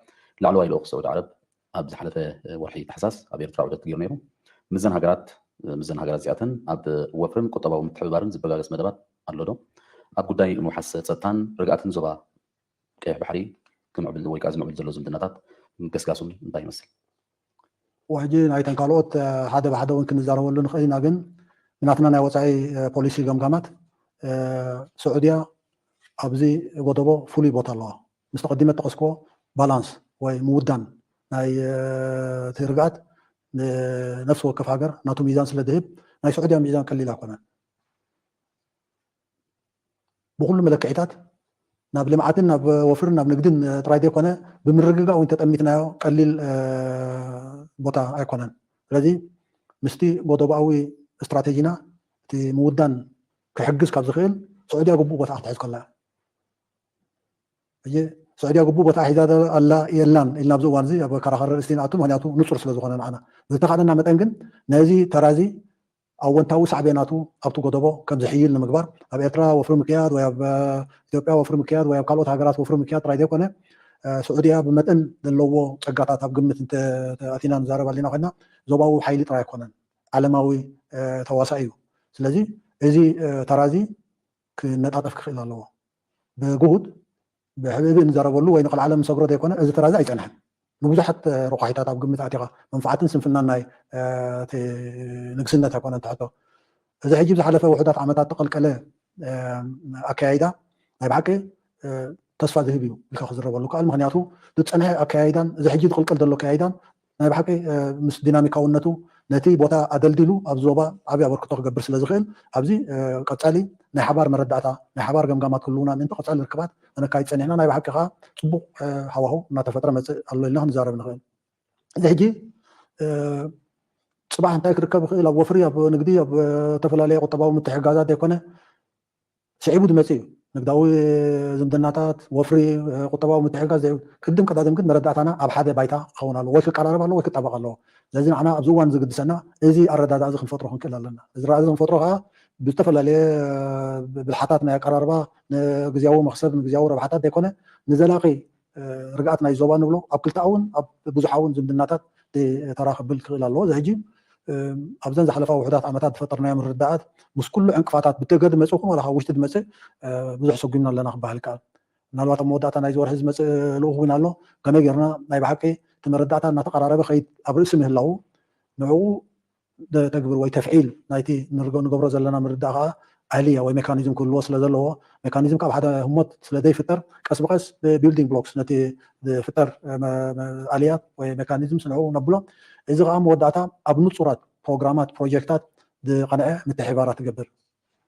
ላዕለዋይ ልኡኽ ስዑዲ ዓረብ ኣብ ዝሓለፈ ወርሒ ታሕሳስ ኣብ ኤርትራ ዑደት ገይሩ ነይሩ። ምስዘን ሃገራት ምስዘን ሃገራት እዚኣተን ኣብ ወፍርን ቁጠባዊ ምትሕብባርን ዝበጋገስ መደባት ኣሎ ዶ? ኣብ ጉዳይ ምውሓስ ጸጥታን ርግኣትን ዞባ ቀይሕ ባሕሪ ክምዕብል ወይ ከዓ ዝምዕብል ዘሎ ዝምድናታት ገስጋሱን እንታይ ይመስል? ሕጂ ናይተን ካልኦት ሓደ ብሓደ እውን ክንዛረበሉ ንኽእል ኢና፣ ግን ብናትና ናይ ወፃኢ ፖሊሲ ገምጋማት ስዑድያ ኣብዚ ጎደቦ ፍሉይ ቦታ ኣለዋ። ምስ ተቐዲመ ጠቐስክዎ ባላንስ ወይ ምውዳን ናይ እቲ ርግኣት ንነፍሲ ወከፍ ሃገር ናቱ ሚዛን ስለ ድህብ ናይ ስዑድያ ሚዛን ቀሊል ኣይኮነን። ብኩሉ መለክዒታት ናብ ልምዓትን ናብ ወፍርን ናብ ንግድን ጥራይ ዘይኮነ ብምርግጋእ እውን ተጠሚትናዮ ቀሊል ቦታ ኣይኮነን። ስለዚ ምስቲ ጎደቦኣዊ ስትራቴጂና እቲ ምውዳን ክሕግዝ ካብ ዝኽእል ስዑድያ ግቡእ ቦታ ክትሕዝ ከላ ሕጂ ስዑድያ ግቡእ ቦታ ሒዛ ኣላ የላን ኢልና ኣብዚ እዋን እዚ ኣብ ከራኸሪ ርእስቲ ንኣቱ፣ ምክንያቱ ንፁር ስለ ዝኾነ ንዓና ብዝተኻእለና መጠን ግን ነዚ ተራዚ ኣወንታዊ ሳዕቤናቱ ኣብቲ ጎደቦ ከም ዝሕይል ንምግባር ኣብ ኤርትራ ወፍሪ ምክያድ ወይ ኣብ ኢትዮጵያ ወፍሪ ምክያድ ወይ ኣብ ካልኦት ሃገራት ወፍሪ ምክያድ ጥራይ ዘይኮነ ስዑድያ ብመጠን ዘለዎ ፀጋታት ኣብ ግምት ኣቲና ንዛረብ ኣለና ኮይና ዞባዊ ሓይሊ ጥራይ ኣይኮነን፣ ዓለማዊ ተዋሳኢ እዩ። ስለዚ እዚ ተራዚ ክነጣጠፍ ክኽእል ኣለዎ። ብግሁድ ብሕብእብእ ንዘረበሉ ወይ ንቐልዓለም ንሰግሮ ዘይኮነ እዚ ተራዚ ኣይፀንሐን። ንብዙሓት ረቋሒታት ኣብ ግምት ኣቲኻ መንፋዓትን ስንፍናን ናይ ንግስነት ኣይኮነን ትሕቶ። እዚ ሕጂ ብዝሓለፈ ውሑዳት ዓመታት ተቐልቀለ ኣከያይዳ ናይ ብሓቂ ተስፋ ዝህብ እዩ ኢልካ ክዝረበሉ ከኣል። ምክንያቱ ዝፀንሐ ኣከያይዳን እዚ ሕጂ ዝቕልቀል ዘሎ ኣከያይዳን ናይ ብሓቂ ምስ ዲናሚካውነቱ ነቲ ቦታ ኣደልዲሉ ኣብ ዞባ ዓብዪ ኣበርክቶ ክገብር ስለ ዝኽእል ኣብዚ ቀፃሊ ናይ ሓባር መረዳእታ ናይ ሓባር ገምጋማት ክህልውና ምእንቲ ቀፃሊ ርክባት ከነካይድ ፀኒሕና። ናይ ብሓቂ ከዓ ፅቡቕ ሃዋሁ እናተፈጥረ መፅእ ኣሎ ኢልና ክንዛረብ ንኽእል። እዚ ሕጂ ፅባሕ እንታይ ክርከብ ይኽእል ኣብ ወፍሪ ኣብ ንግዲ ኣብ ዝተፈላለዩ ቁጠባዊ ምትሕግጋዛት ዘይኮነ ስዒቡ ዝመፅእ እዩ። ንግዳዊ ዝምድናታት፣ ወፍሪ፣ ቁጠባዊ ምትሕግጋዝ ቅድም ቀዳድም ግን መረዳእታና ኣብ ሓደ ባይታ ክኸውን ኣለዎ። ወይ ክቀራረብ ኣለዎ ወይ ክጣበቕ ኣለዎ። ስለዚ ንዓና ኣብዚ እዋን ዝግድሰና እዚ ኣረዳድኣ እዚ ክንፈጥሮ ክንክእል ኣለና። እዚ ረኣ እዚ ክንፈጥሮ ከዓ ብዝተፈላለየ ብልሓታት ናይ ኣቀራርባ ንግዝያዊ መክሰብ ንግዝያዊ ረብሓታት ዘይኮነ ንዘላቒ ርግኣት ናይ ዞባ ንብሎ ኣብ ክልተኣውን ኣብ ብዙሓውን ዝምድናታት ተራ ክብል ክኽእል ኣለዎ። እዚ ሕጂ ኣብዘን ዝሓለፋ ውሑዳት ዓመታት ዝፈጠርናዮ ምርድዳኣት ምስ ኩሉ ዕንቅፋታት ብደገ ዝመፅእ ይኹን ዋላ ካብ ውሽጢ ዝመፅእ ብዙሕ ሰጒምና ኣለና ክበሃል ይከኣል። ምናልባት ኣብ መወዳእታ ናይዚ ወርሒ ዝመፅእ ልኡኽ እውን ኣሎ። ከመይ ጌርና ናይ ብሓቂ እቲ መረዳእታ እናተቐራረበ ከይድ ኣብ ርእሲ ምህላዉ ንዕኡ ተግብር ወይ ተፍዒል ናይቲ ንገብሮ ዘለና ምርዳእ ከዓ ኣህልያ ወይ ሜካኒዝም ክህልዎ ስለ ዘለዎ ሜካኒዝም ካብ ሓደ ህሞት ስለ ዘይፍጠር ቀስ ብቀስ ብቢልዲንግ ብሎክስ ነቲ ዝፍጠር ኣልያት ወይ ሜካኒዝም ስንዑ ነብሎ። እዚ ከዓ መወዳእታ ኣብ ንፁራት ፕሮግራማት ፕሮጀክታት ዝቐንዐ ምትሕባራት ትገብር።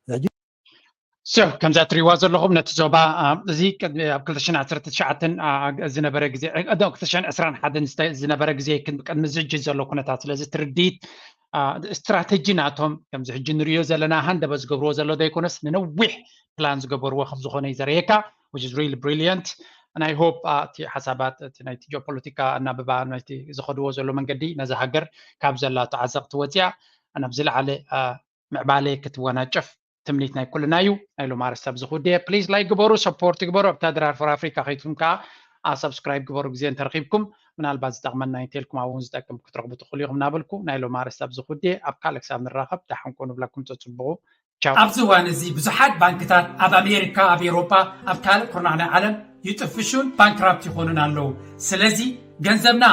ሕጂ So ከምዛ እትሪእዋ ዘለኹም ነቲ ዞባ እዚ ቅድሚ ኣብ ክልተ ሽሕን ዓሰርተ ትሽዓተን ዝነበረ ግዜ እ፣ ዶ፣ ክልተ ሽሕን ዕስራን ሓደን ዝተ- ዝነበረ ግዜ ክን- ቅድሚ ዝሕጂ ዘሎ ኩነታት ስለዚ ትርድኢት ስትራተጂ ናቶም ከምዚ ሕጂ ንሪኦ ዘለና ሃንደበ ዝገብርዎ ዘሎ ዘይኮነስ ንነዊሕ ፕላን ዝገበርዎ ከም ዝኾነ እዩ ዘርእየካ, which is really brilliant. And I hope እቲ ሓሳባት እቲ ናይቲ ጂኦፖለቲካ ኣናብባ ናይቲ ዝኸድዎ ዘሎ መንገዲ ነዛ ሃገር ካብ ዘላቶ ዓዘቕቲ ወፂኣ ናብ ዝለዓለ ምዕባለ ክትወናጨፍ ትምኒት ናይ ኩልና እዩ። ናይ ሎም ኣርስቲ ኣብዚ ክውድየ please like ግበሩ, support ግበሩ። ኣብታ ድራር for Africa ከይትኩም ከዓ subscribe ግበሩ። ግዜ እንተረኺብኩም ምናልባት ዝጠቕመና እንተልኩም ኣብኡ እውን ዝጠቅም ክትረኽቡ ትኽእሉ ኢኹም እናበልኩ ናይ ሎም ኣርስቲ ኣብዚ ክውድየ ኣብ ካልእ ክሳብ ንራኸብ ደሓን ኮኑ ብለኩም። ተፅብቑ። ቻው። ኣብዚ እዋን እዚ ብዙሓት ባንክታት ኣብ ኣሜሪካ፣ ኣብ ኤውሮጳ፣ ኣብ ካልእ ኩርናዕ ናይ ዓለም ይጥፍሹን ባንክራፕት ይኾኑን ኣለዉ። ስለዚ ገንዘብና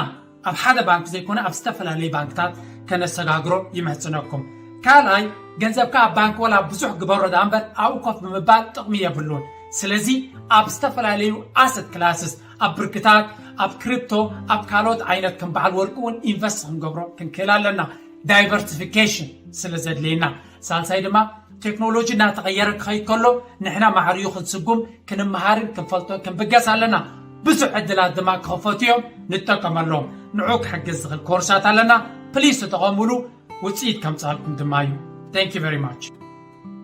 ኣብ ሓደ ባንክ ዘይኮነ ኣብ ዝተፈላለዩ ባንክታት ከነሰጋግሮ ይምሕጽነኩም። ካልኣይ፣ ገንዘብካ ኣብ ባንክ ወላ ብዙሕ ግበሮ ደኣ እምበር ኣብኡ ኮፍ ብምባል ጥቕሚ የብሉን። ስለዚ ኣብ ዝተፈላለዩ ኣሰት ክላስስ፣ ኣብ ብርክታት፣ ኣብ ክሪፕቶ፣ ኣብ ካልኦት ዓይነት ከም በዓል ወርቂ እውን ኢንቨስት ክንገብሮ ክንክእል ኣለና፣ ዳይቨርሲፊኬሽን ስለ ዘድልየና። ሳልሳይ ድማ ቴክኖሎጂ እናተቐየረ ክኸይድ ከሎ ንሕና ማዕሪኡ ክንስጉም ክንመሃርን ክንፈልጦ ክንብገስ ኣለና። ብዙሕ ዕድላት ድማ ክኸፈቱ እዮም፣ ንጠቀመሎም። ንዑ ክሕግዝ ዝኽእል ኮርሳት ኣለና፣ ፕሊስ ተጠቐሙሉ። ውፅኢት ከምፃልኩም ድማ እዩ። Thank you very much.